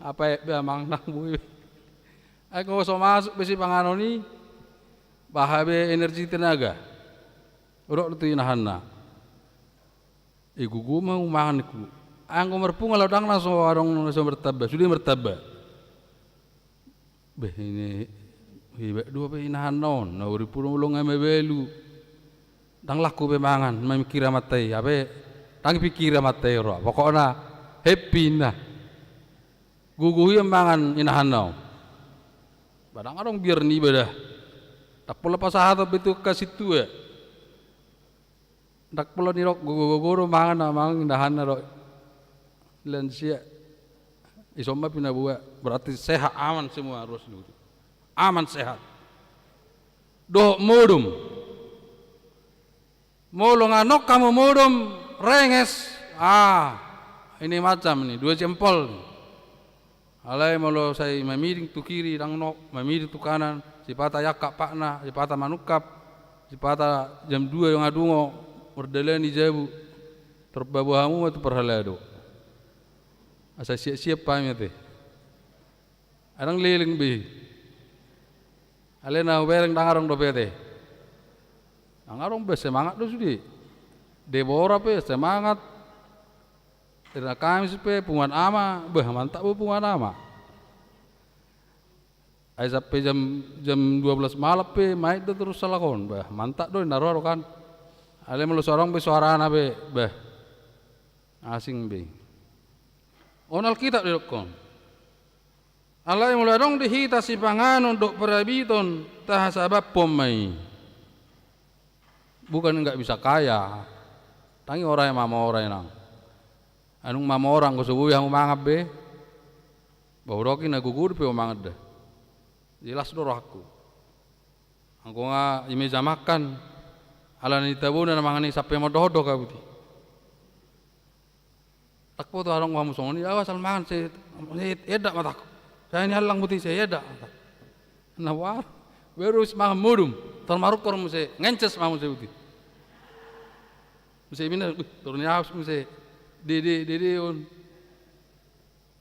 Apaek be amang, ndang boi. Anggo so masuk be sipanganon i, baha be energi tenaga. Dok do tu inahanna. Eh, gogo ma humangan ningku. Anggo marpungu laho, ndang na so adong na so martamba, sude martamba. Beh, ini hebat do be inahanna on, na urip pun ulong ai mabalu. Ndang laku be mangan, mamingkiri amanta i, ape, ndang ipingkiri amanta i ro. Pokokna happy inna. Gogo ia mangan inahanna on. Ba ndang adong biar niba da. Ndang pola pasahaton be tu angka sintua. Ndang pola nidok gogo-gogo do mangan, amang, inahanna do. Lansia. Ison ma pinaboa, berarti sehat, aman semua ruas ni hutu. Aman sehat. Dohot modom. Molo nunga adong hamu modom, renges. Ah, ini macam ni, dua jempol ni. Alai molo sai mamiding tu kiri, ndang nok, mamiding tu kanan, sipata iangkat patna, sipata manungkap, sipata jam dua nunga dungo, mardalani jabu, tor paboa hamu ma tu parhalado. Asa siap-siap hami ate. Ai ndang leleng be. Alai na hubereng ndang adong dope ate. Ndang adong be, semangat do sude. Debora pe semangat. Irna Kamis pe punguan ama, bah, mantap do punguan ama. Ai sampe jam, jam dua belas malam pe maet do torus halak on, bah, mantap do, ninna roha do kan. Alai molo so adong be soarana be, bah, asing be. On Alkitab didokkon. Alai molo adong di hita sipanganon dohot parabiton, tahasabaphon ma i. Bukan nggak bisa kaya. Ndang i ora i mamora inang. Ai nunga mamora, anggo so boi hamu mangan be. Bah, hudok i na gogo dope humangan da. Jelas do rohangku. Anggo nunga i meja makan, ala ni tabona na mangan i sampe mandok-ondok au boti. Ndang poto adong hamu songon i, au asal mangan sai, sai edak matangku. Sai niallang boti sai edak. Na boar, baru mangan modom, tar marungkor muse, ngences ma muse boti. Muse ibana, uh, tor niaus muse. Dede, dede on.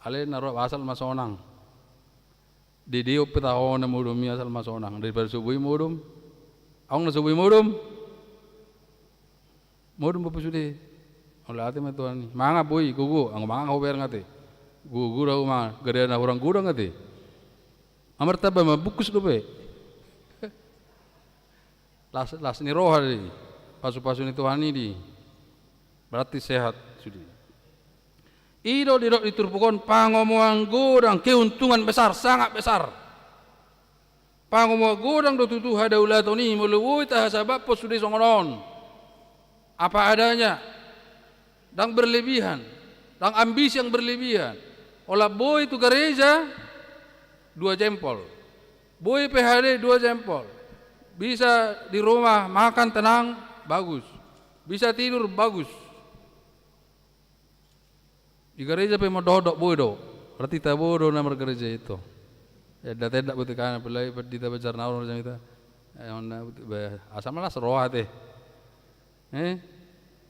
Alai na ro asal ma sonang. Dede on pe taho na modom i asal ma sonang. Daripada so boi modom. Adong na so boi modom. Modom pe sude. Mauliate ma Tuhan i. Mangan boi, gogo. Anggo mangan hubear nga ate. Gogo do ahu mangan. Gariada na hurang godang ate. Amartamba ma bungkus dope. Las, las ni roha do i. Pasu-pasu ni Tuhan i do i. Berarti sehat sude. I do didok di turpuk on, pangomoan godang, keuntungan besar, sangat besar. Pangomoan godang do tutu hadaulaton i, molo boi tahasabaphon sude songon on. Apa adanya, ndang berlebihan, ndang ambisi yang berlebihan. Holan boi tu gareja, dua jempol. Boi P H D, dua jempol. Bisa di rumah makan tenang, bagus. Bisa tidur, bagus. Di gareja pe mondok-ondok boi do. Berarti tabo do na margareja i tong. Endat-endat boti kan, apalagi pandita Banjarnahor macam i. Eh, on na boti, be, asa ma las roha ate. Eh?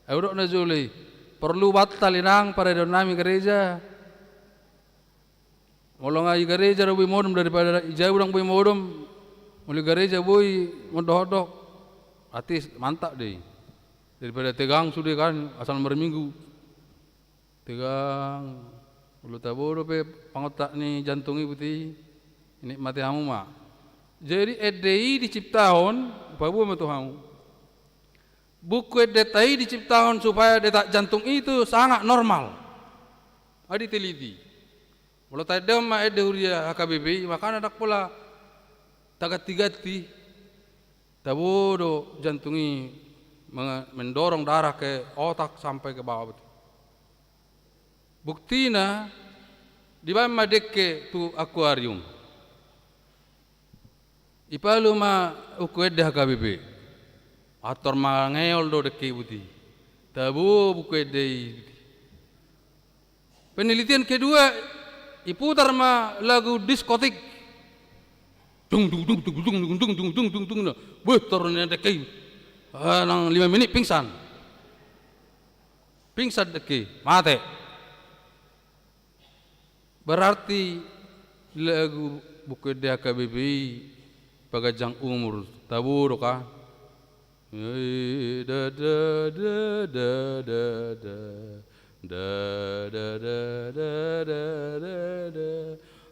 Ahu dok na jolo i. Porlu bantal inang paradeon nami gareja. Molo nga i gareja do boi modom daripada i jabu ndang boi modom. Molo i gareja boi mondok-ondok. Atis mantap do i. Daripada tegang sude kan, asal marminggu. Tegang, molo tabo dope pangontak ni jantung i boti, inikmati hamu ma. Jadi ende i diciptahon, paboa ma tu hamu. Buku endenta i diciptahon supaya detak jantung itu sangat normal. Ai diteliti. Molo taendehon ma ende huria H K B P I, makana ndang pola taganti-ganti. Tabo do jantung i menge-, mendorong darah ke otak sampai ke bawah boti. Buktina, dibaen ma dengke tu akuarium. Ipalu ma buku ende H K B P I. Ator mangeol do dengke i boti. Tabo buku ende i boti. Penelitian kedua, iputar ma lagu diskotik. Dung, dung, dung, dung, dung, dung, dung, dung, dung, dung, dung. Beh, tor ni dengke i. Ah, nang lima menit pingsan. Pingsan dengke i, mate. Berarti lagu buku ende H K B P I paganjang umur, tabo do kan? Eh, da, da, da.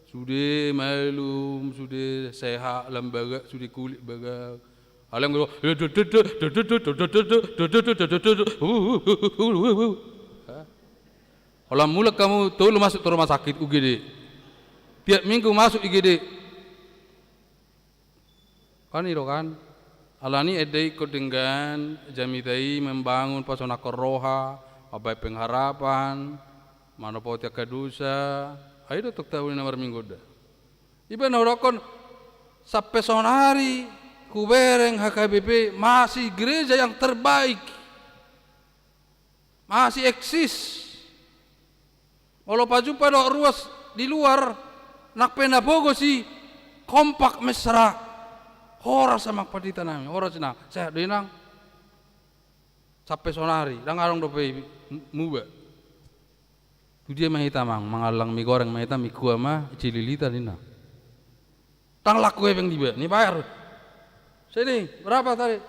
Sude malum, sude sehat, lam bagak, sude kulit bagak. Alai anggo, holan mulak hamu tolu masuk tu rumah sakit U G D. Tiap minggu masuk I G D. Kan i do kan? Alani ende i ingkon denggan, jamita i membangun, pasonangkon roha, mambaen pengharapan, manopoti angka dosa. Ai do tong tabo ni na marminggu da. Iba na hudokkon, sampe sonari hubereng H K B P I masih gereja yang terbaik. Masih eksis. Molo pajumpa dohot ruas di luar, nang pe na pogos i, kompak, mesra. Horas amang pandita nami, horas inang. Sehat do inang? Sampe sonari, ndang adong dope i muba. Tu dia ma hita amang, mangallang mie goreng ma hita, mie kuah ma, cililitan inna. Ndang laku hepeng diba, ni bayar. Sini, berapa tadi?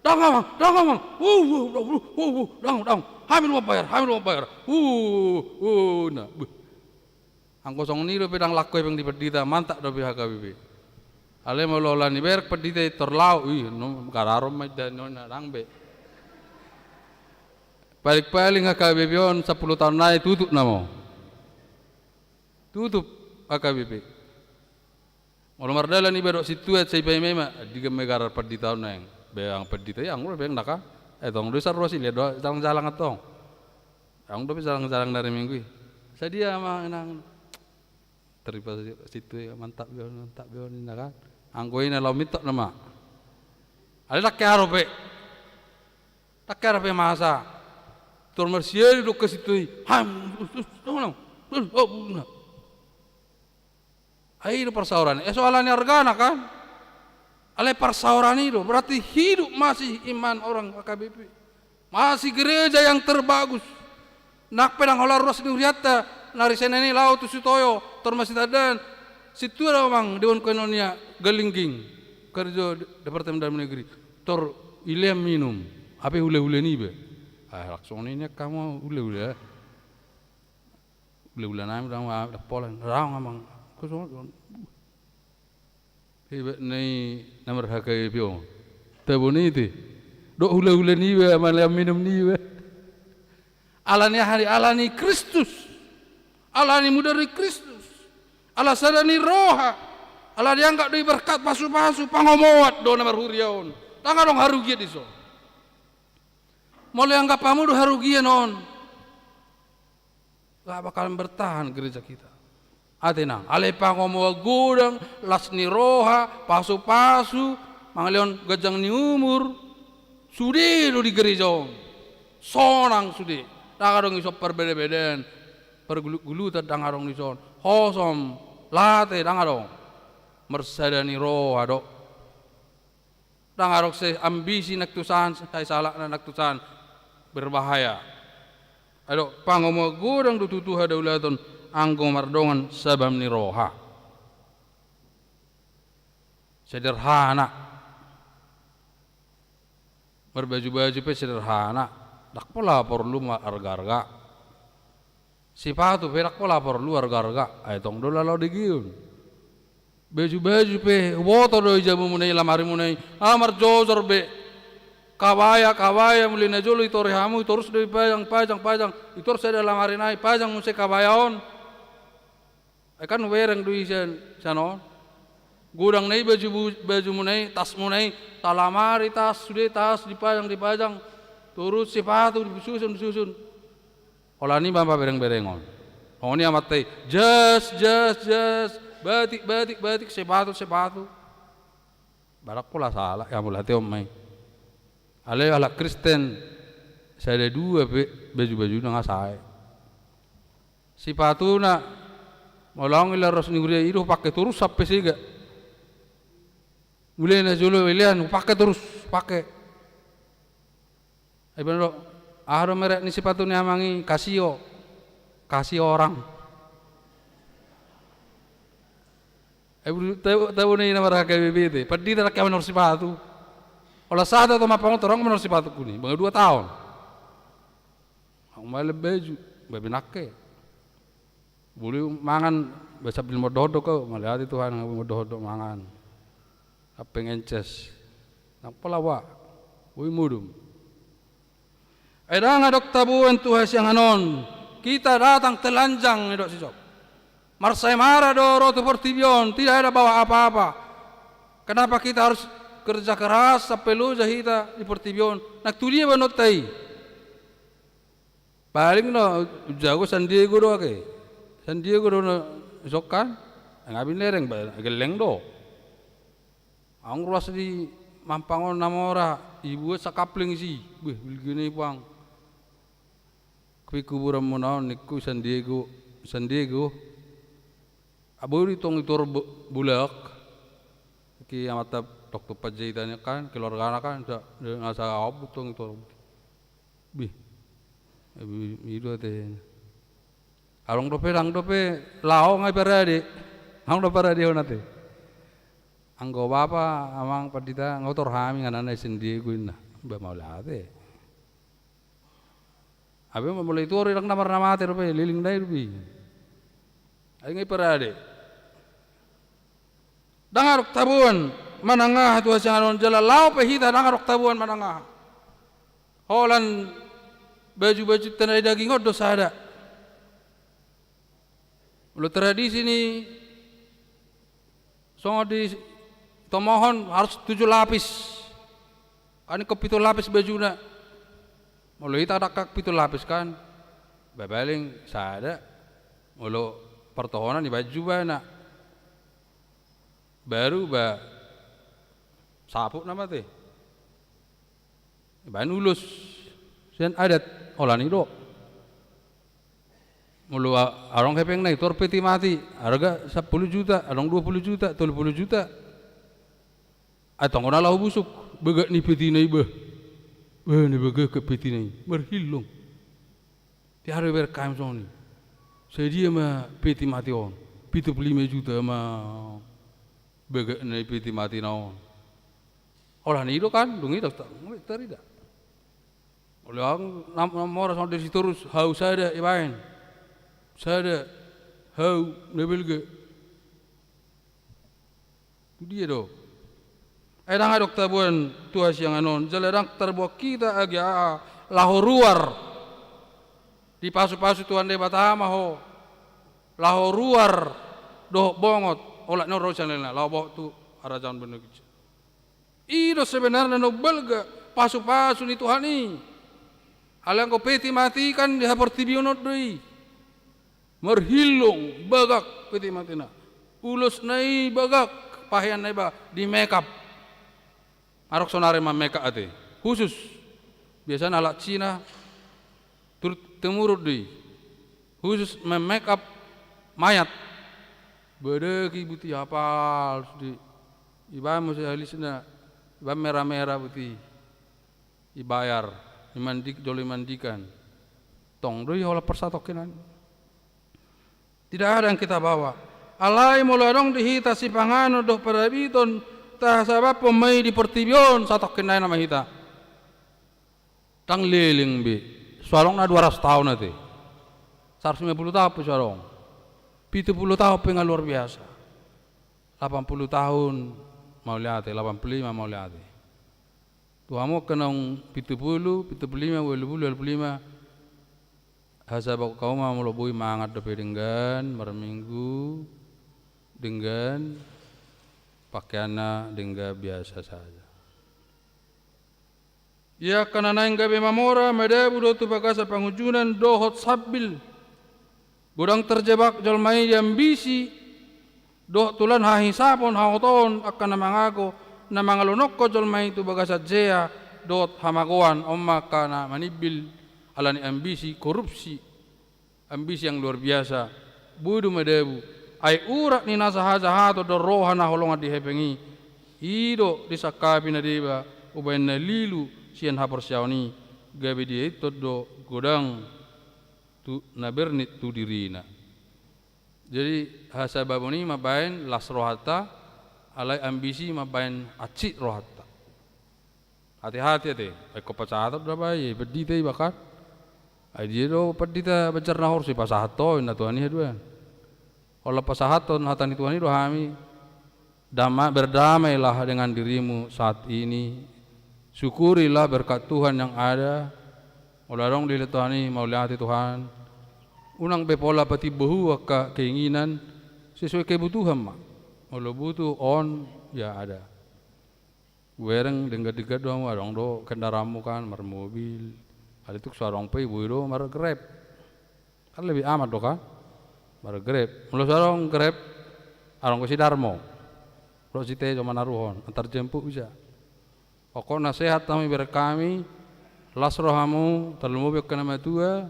Ndang amang, ndang amang. Wuh, wuh, wuh, wuh, wuh, wuh, ndang, ndang. Hami nunga bayar, hami nunga bayar. Wuh, wuh, na. Beuh. Anggo songon i dope ndang laku hepeng di pandita, mantap dope H K B P. Alai molo holan dibayar pandita i tor laho, ih, no, gararon ma indahan on, ndang be. Paling-paling H K B P on sampulu taon nai tutup nama. Tutup H K B P. Molo mardalan iba dohot sintua, sai paima-ima, digan ma i garar pandita on naeng. Be anggo pandita i, anggo be ndang, eh, tong do i san ruas i, liat do jalang-jalang antong. Anggo dope jalang-jalang na ari Minggu i. Sadia ma inang. Teripa sintua i, mantap be on, mantap be on, inna kan. Anggo i na laho mintok nama. Alai ndang hea dope. Ndang hea dope masa. Tor marsiali do angka sintua i. Ham, us, us, us, us, us, us, us, us. Ai i do parsaoran i. Eh, so alani argana kan? Alai parsaoran i do. Berarti hidup masih iman orang H K B P. Masih gereja yang terbagus. Nang pe ndang holan ruas ni hurianta, na ari Senen i laho tu Sitoyo, tor masitandaan, sintua do amang Dewan Koinonia Galingging, karjo Departemen Dalam Negeri, tor ilean minum, hape hule-hule niba. Ah, langsung ini kamu ule-ule. Ule-ule nami dang, dang pola. Dang amang. Kosong. Hebat ni na mar-H K B P on. Tabo ni ite. Dok hula-hula niba, malean minum niba. Alani aha i, alani Kristus. Alani mudar ni Kristus. Ala sada ni roha. Ala dianggap do i berkat pasu-pasu, pangomoan do na marhuria on. Dang adong harugian dison. Molo ianggap hamu do harugian on, nggak bakalan bertahan gereja kita. Ate nang, alai pangomoan godang, las ni roha, pasu-pasu, mangalehon ganjang ni umur, sude do di gereja on. Sonang sude. Dang adong dison parbeda-bedaan, pargulut-gulutan, dang adong dison. Hosom, late, dang adong. Marsada ni roha do. Dang adong sai ambisi nang tu san, sai salakna nang tu san berbahaya. Ai do, pangomoan godang do tutu hadaulaton anggo mardongan sabam ni roha. Sederhana. Marbaju-baju pe sederhana. Dang pola porlu ma arga-arga. Sipatu pe dang pola porlu arga-arga, ai tong do laho digion. Baju-baju pe, huboto do i jabumuna i, lamarimuna i, ala marjojor be. Kabaya, kabaya, muli na jolo itorus hamu, itorus do i pajang, pajang, pajang, itorus sada lamari nai, pajang muse kabaya on. Ai kan hubereng do i sian, sian on. Godang na i baju bu-, bajumuna i, tasmuna i, salamari tas, sude tas, dipajang, dipajang. Torus sipatu, disusun, disusun. Holan i ma pabereng-bereng on. Songon i amanta i, jas, jas, jas, batik, batik, batik, sepatu, sepatu. Ba dang pola sala, ia mauliate on ma i. Alai halak Kristen, sada dua pe baju-bajuna nga sae. Sipatuna, molo adong i laos ni huria i do hupake torus sampe sega. Mulai na jolo ilean, hupake torus, hupake. Ai bano do, aha do merek ni sipatu ni amang i, Casio. Casio orang. Ai buru tabo, tabo ni na mar-H K B P te. Pandita dang hea manor sipatu. Holan sahat do tu amang pangontor, adong manor sipatu ku ni. Manga dua taon. Adong ma lem baju, babi nangke. Buli mangan, ba sambil modok-odok au, mauliate Tuhan, nga boi modok-odok mangan. Hape ngences. Dang pola ba, boi modom. Ai dang adong taboan tu hasiangan on, kita datang telanjang, didok si Job. Marsaemara do ro tu portibi on, tidak ada bawa apa-apa. Kenapa kita harus kerja keras sampe loja hita di portibi on? Nang tu dia ba nonta i? Paling na jago San Diego do ake. San Diego do na sokan. Nga binereng ba gelleng do. Adong ruas di Mampang on na mora, ibuat sakapling isi. Beh, bilgin i puang. Pe kuburanmuna on ningku San Diego, San Diego. Boi do tong itor bo-, bolak. Ki amanta doktor panjaitan i kan, keluargana kan, sa-, na saompu tong itor. Bih. I do ate. Adong dope, adong dope laho nga iparade. Adong do paradehon ate. Anggo bapa, amang pandita, nga hutor hami, nga na i San Diego inna. Ba mauliate. Hape molo itor i dang na mar na mate dope, leleng nai dope. Ai nga iparade. Dang adong taboan manang aha tu hasiangan on, jala laho pe hita dang adong taboan manang aha. Holan baju-bajunta na di daging on do sada. Molo tradisi ni songon di tomohon harus tujuh lapis. Kan ingkon pitu lapis bajuna. Molo hita dang pitu lapis kan. Ba paling sada. Molo partohonan ibaen jubana. Baru ba saput nama te. Ibaen ulos sian adat, holan i do. Molo a-, adong hepengna itor peti mati, arga sampulu juta, adong dua pulu juta, tolu pulu juta. Ai tong na laho busuk, bagak ni petina i bah. Bah, na bagak petina i, marhillong. Tiaro ibereng hami songon i. Sadia ma peti mati on? Pitu pulu lima juta ma bagak ni peti mati na on. Holan i do kan, dung i do, tarida. Olo, ang na mora songon disi torus, hau sada ibaen. Sada, hau na balga. Tu dia do? Ai ndang adong taboan tu hasiangan on, jala ndang tarboan hita age aha laho ruar. Dipasupasu Tuhan Debata ma ho laho ruar dohot bongot, olat ni on ro sian lelengna laho bongot tu harajaon banua ginjang. I do sebenarna na umbalga pasupasu ni Tuhan i. Alai anggo peti mati kan di haportibion on do i. Marhillong bagak peti matina. Ulosna i bagak, paheanna i ba di make up. Adong saonari ma make up ate. Khusus. Biasana halak Cina turut temurun do i. Khusus ma make up mayat. Badaki buti hapal sude. Ibaen muse alisna. Ibaen mera-mera buti. Ibayar. Imandik, jolo imandikan. Tong do i holan parsatongkinan. Tidak ada yang kita bawa. Alai molo adong di hita sipanganon dohot parabiton, tahasabaphon ma i di portibi on satongkin nai nama hita. Ndang leleng be. So adong na dua ratus taon ate. Saratus lima puluh taon pe so adong. Pitu puluh taon pe nga luar biasa. Lapan puluh taon mauliate, lapan puluh lima mauliate. Tu hamu angka naung pitu puluh, pitu puluh lima, ualu puluh, ualu puluh lima. Hasabap hamu ma molo boi mangan dope denggan, marminggu, denggan, pakeanna denggan biasa saja. Ia angka na naeng gabe mamora, madabu dohot tu bagasan pangunjunan dohot sambil. Godang terjebak jolma i di ambisi, dohot tulan hahisapon haotoon angka na mangago, na mangalonokkon jolma i tu bagasan jea, dohot hamagoan, on ma angka na manimbil, ala ni ambisi, korupsi, ambisi yang luar biasa, boi do madabu, ai urat ni nasa hajahaton do roha na holongan di hepeng i, i do disangkapi na deba, umbahen na lilu sian haporseaon i, gabe dietton do godang tu na bernit tu dirina. Jadi, hasabapon i mambahen las rohanta, alai ambisi mambahen hansit rohanta. Hati-hati ate, ai ingkon pasahathon do ba i, pandita iba kan. Ai dia do pandita Banjar na horsi pasahat ho, ninna Tuhan i haduan. Olo pasahathon hata ni Tuhan i do hami. Dama-, berdamailah dengan dirimu saat ini. Syukurilah berkat Tuhan yang ada. Molo adong di Tuhan i, mauliate Tuhan. Unang be pola patimbo ho angka keinginan, sesuai kebutuhan ma. Molo butuh on, ya ada. Hubereng denggan-denggan do hamu, adong do kendaraanmu kan, marmobil. Alai tung so adong pe boi do mar-Grab. Kan lebih aman do kan? Mar-Grab. Molo so adong Grab, adong do si Darmo. Dohot si Tejo manaruhon, antar jemput bisa. Pokokna sehat hamu, ibereng hami, las rohamu, tarlumobi angka na matua,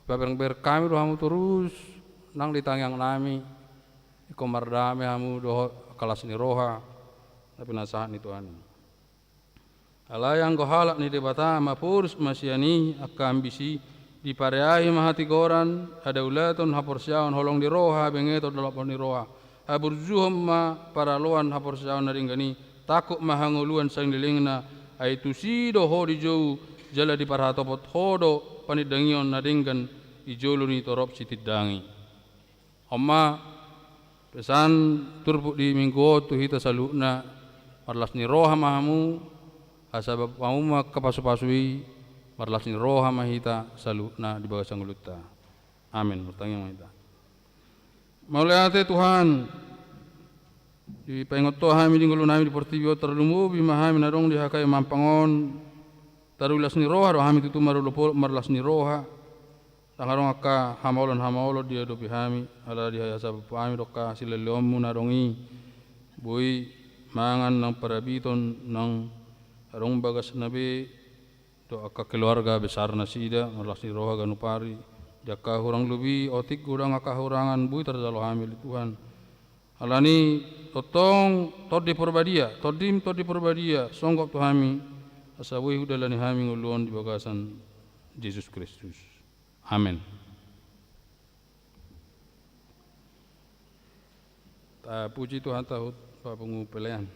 ibereng-bereng hami do hamu torus, nang di tangiang nami, ingkon mardame hamu dohot angka las ni roha, na pinasahat ni Tuhan i. Alai anggo halak ni Debata, maporus ma sian i angka ambisi, dipareahi ma hatigoran, hadaulaton, haporseaon, holong ni roha, habengeton, dolok ni roha. Haburjuhon ma paraloan haporseaon na denggan i, tangkup ma hangoluan salelengna, ai tusi do ho dijou, jala diparhatopot ho do panindangion na denggan di jolo ni torop sitindangi. On ma pesan turpuk di minggu on tu hita saluhutna, marlas ni roha ma hamu, hasabap hamu ma angka pasupasu i, marlas ni roha ma hita saluhutna di bagasan ngolunta. Amin. Martangiang ma hita. Mauliate Tuhan, dipaingot Ho hami di ngolu nami di portibi on, tarlumobi ma hami na adong di H K I Mampang on, tarlumobi las ni roha do hami tutu marolopolop marlas ni roha, ndang adong angka hamaolon-hamaolon diadopi hami, ala dihasabap hami do angka silehonmu na adong i, boi mangan nang parabiton nang adong bagasna be, dohot angka keluarga besar nasida, marlas ni roha ganup ari, di angka hurang lobi, otik godang angka hurangan boi tarjalo hami ale Tuhan. Alani tongtong Tondi Porbadia, Tondim Tondi Porbadia, songgop tu hami, asa boi hudalani hami ngolu on di bagasan Jesus Kristus. Amen. Tapuji Tuhanta, hot papungu pelean.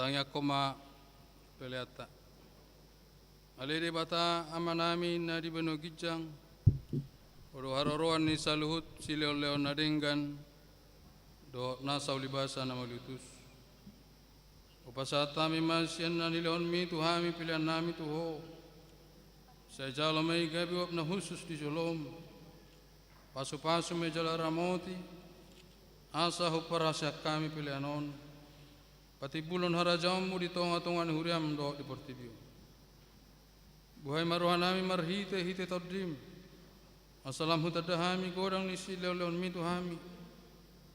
Tangiangkon ma peleanta. Ale Debata Amanami na di banua ginjang, Ho do haroroan ni saluhut silehonlehon na denggan dohot nasa ulibasa na mauliutus. Hupasahat hami ma sian na nilehonmi tu hami peleannami tu Ho. Sai jalo ma i gabe uap na hushus di jolom. Pasupasu ma i jala ramoti, asa huparhaseang hami pelean on patimbulhon harajaonmu di tongatonga ni huriam dohot di portibi on. Buhai ma rohanami marhitehite Tondim, asa lam hutanda hami godang ni silehonlehonmi tu hami,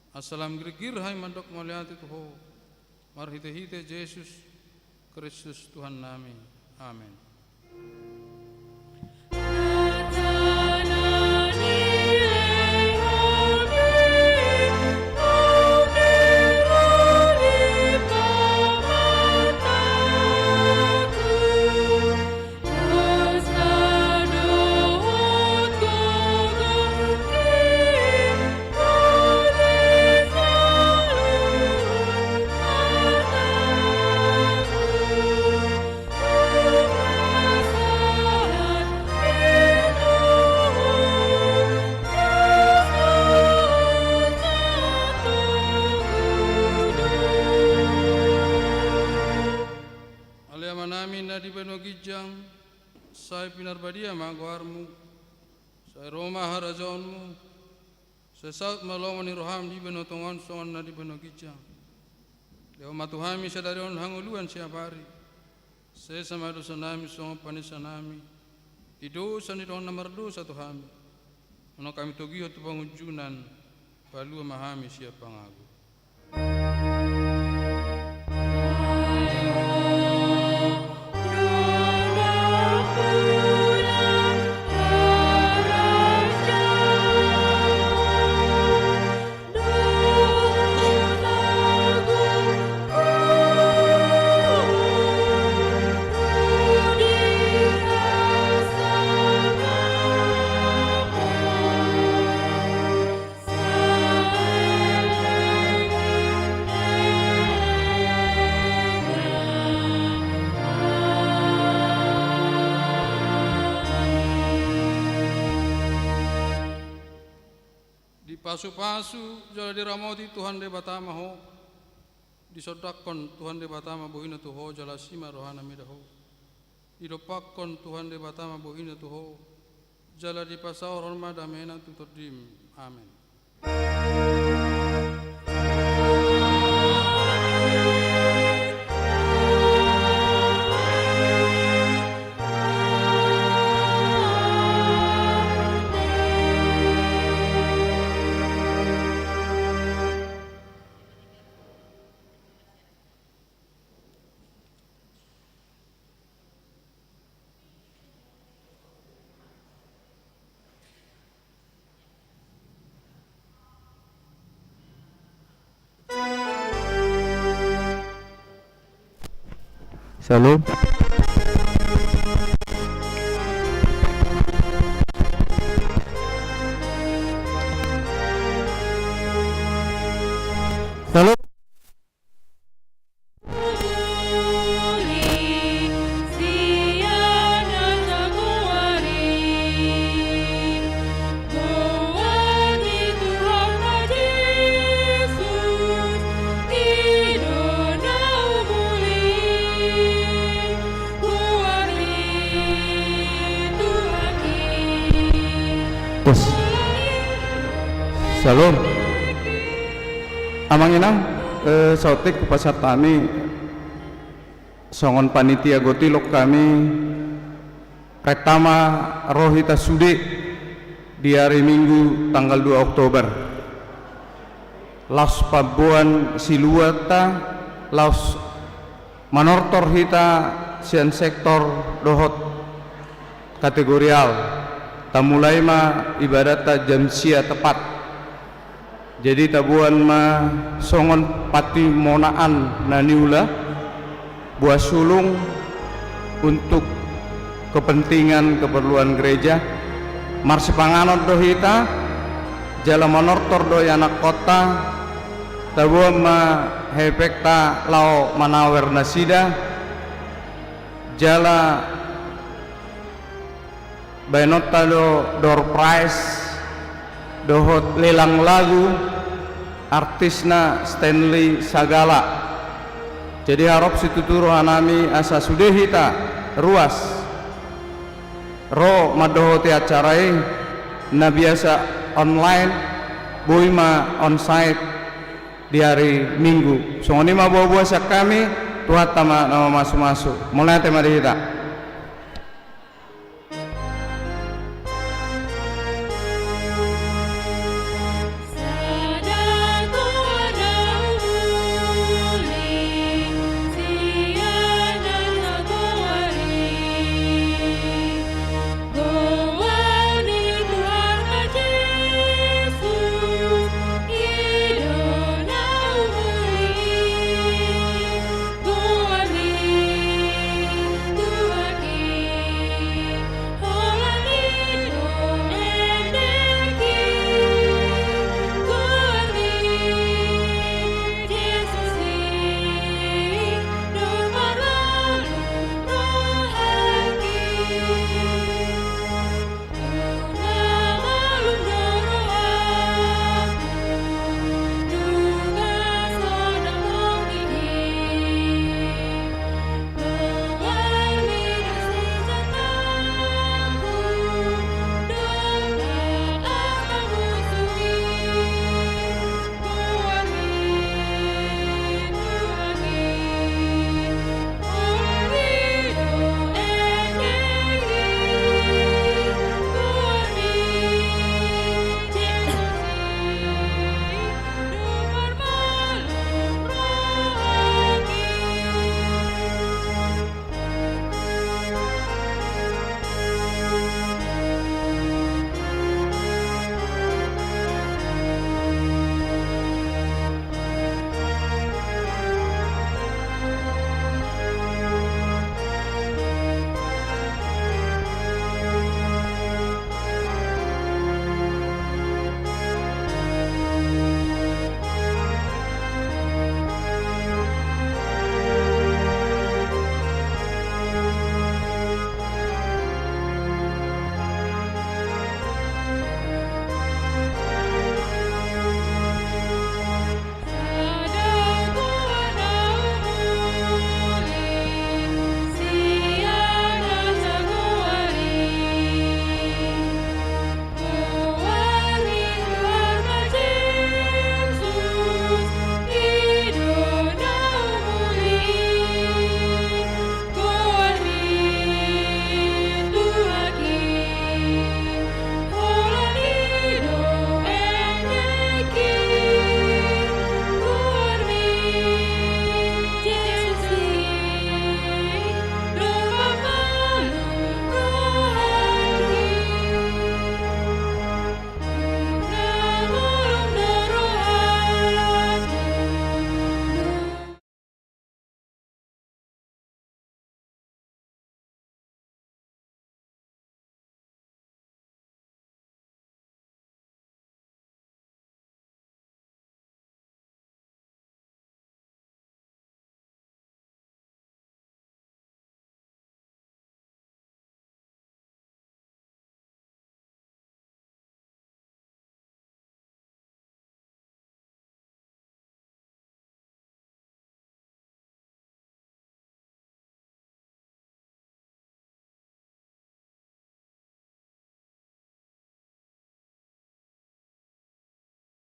asa lam girgir hami mandok mauliate tu Ho, marhitehite Jesus Kristus Tuhannami. Amen. Ale Amanami na di banua ginjang, sai pinarbadia ma goarmu, sai ro ma harajaonmu, sai saut ma lomo ni roham di banua tonga on songon na di banua ginjang. Lehon ma tu hami sadari on hangoluan siapari. Sesa ma dosanami songon panesanami di dosa ni dongan na mardosa tu hami. Unang hami togihon tu pangunjunan, palua ma hami sian pangago. Dipasupasu jala diramoti Tuhan Debata ma ho. Disondangkon Tuhan Debata ma bohina tu ho jala asi ma rohana mida ho. Didompakkon Tuhan Debata ma bohina tu ho, jala dipasaorhon ma damena tu tondim. Amen. Syalom. Syalom. Yes. Syalom. Amang inang, eh, saotik hupasahat hami songon panitia gotilok hami, renta ma ro hita sude di ari Minggu tanggal dua Oktober. Laos pamboan siluanta, laos manortor hita sian sektor dohot kategorial. Tamulai ma ibadatta jam sia tepat. Jadi taboan ma songon patimonaan na niula, boan sulung untuk kepentingan keperluan gereja. Marsipanganon do hita, jala manortor do ianakkonta, Taboan ma hepengta laho manawer nasida, jala baenonta do door prize dohot lelang lagu artisna Stanley Sagala. Jadi harop situtu rohanami asa sude hita ruas ro mandohoti acara i, na biasa online, boi ma onsite di ari Minggu. Songon i ma boa-boa sian hami, Tuhanta ma na mamasumasu. Mauliate ma di hita.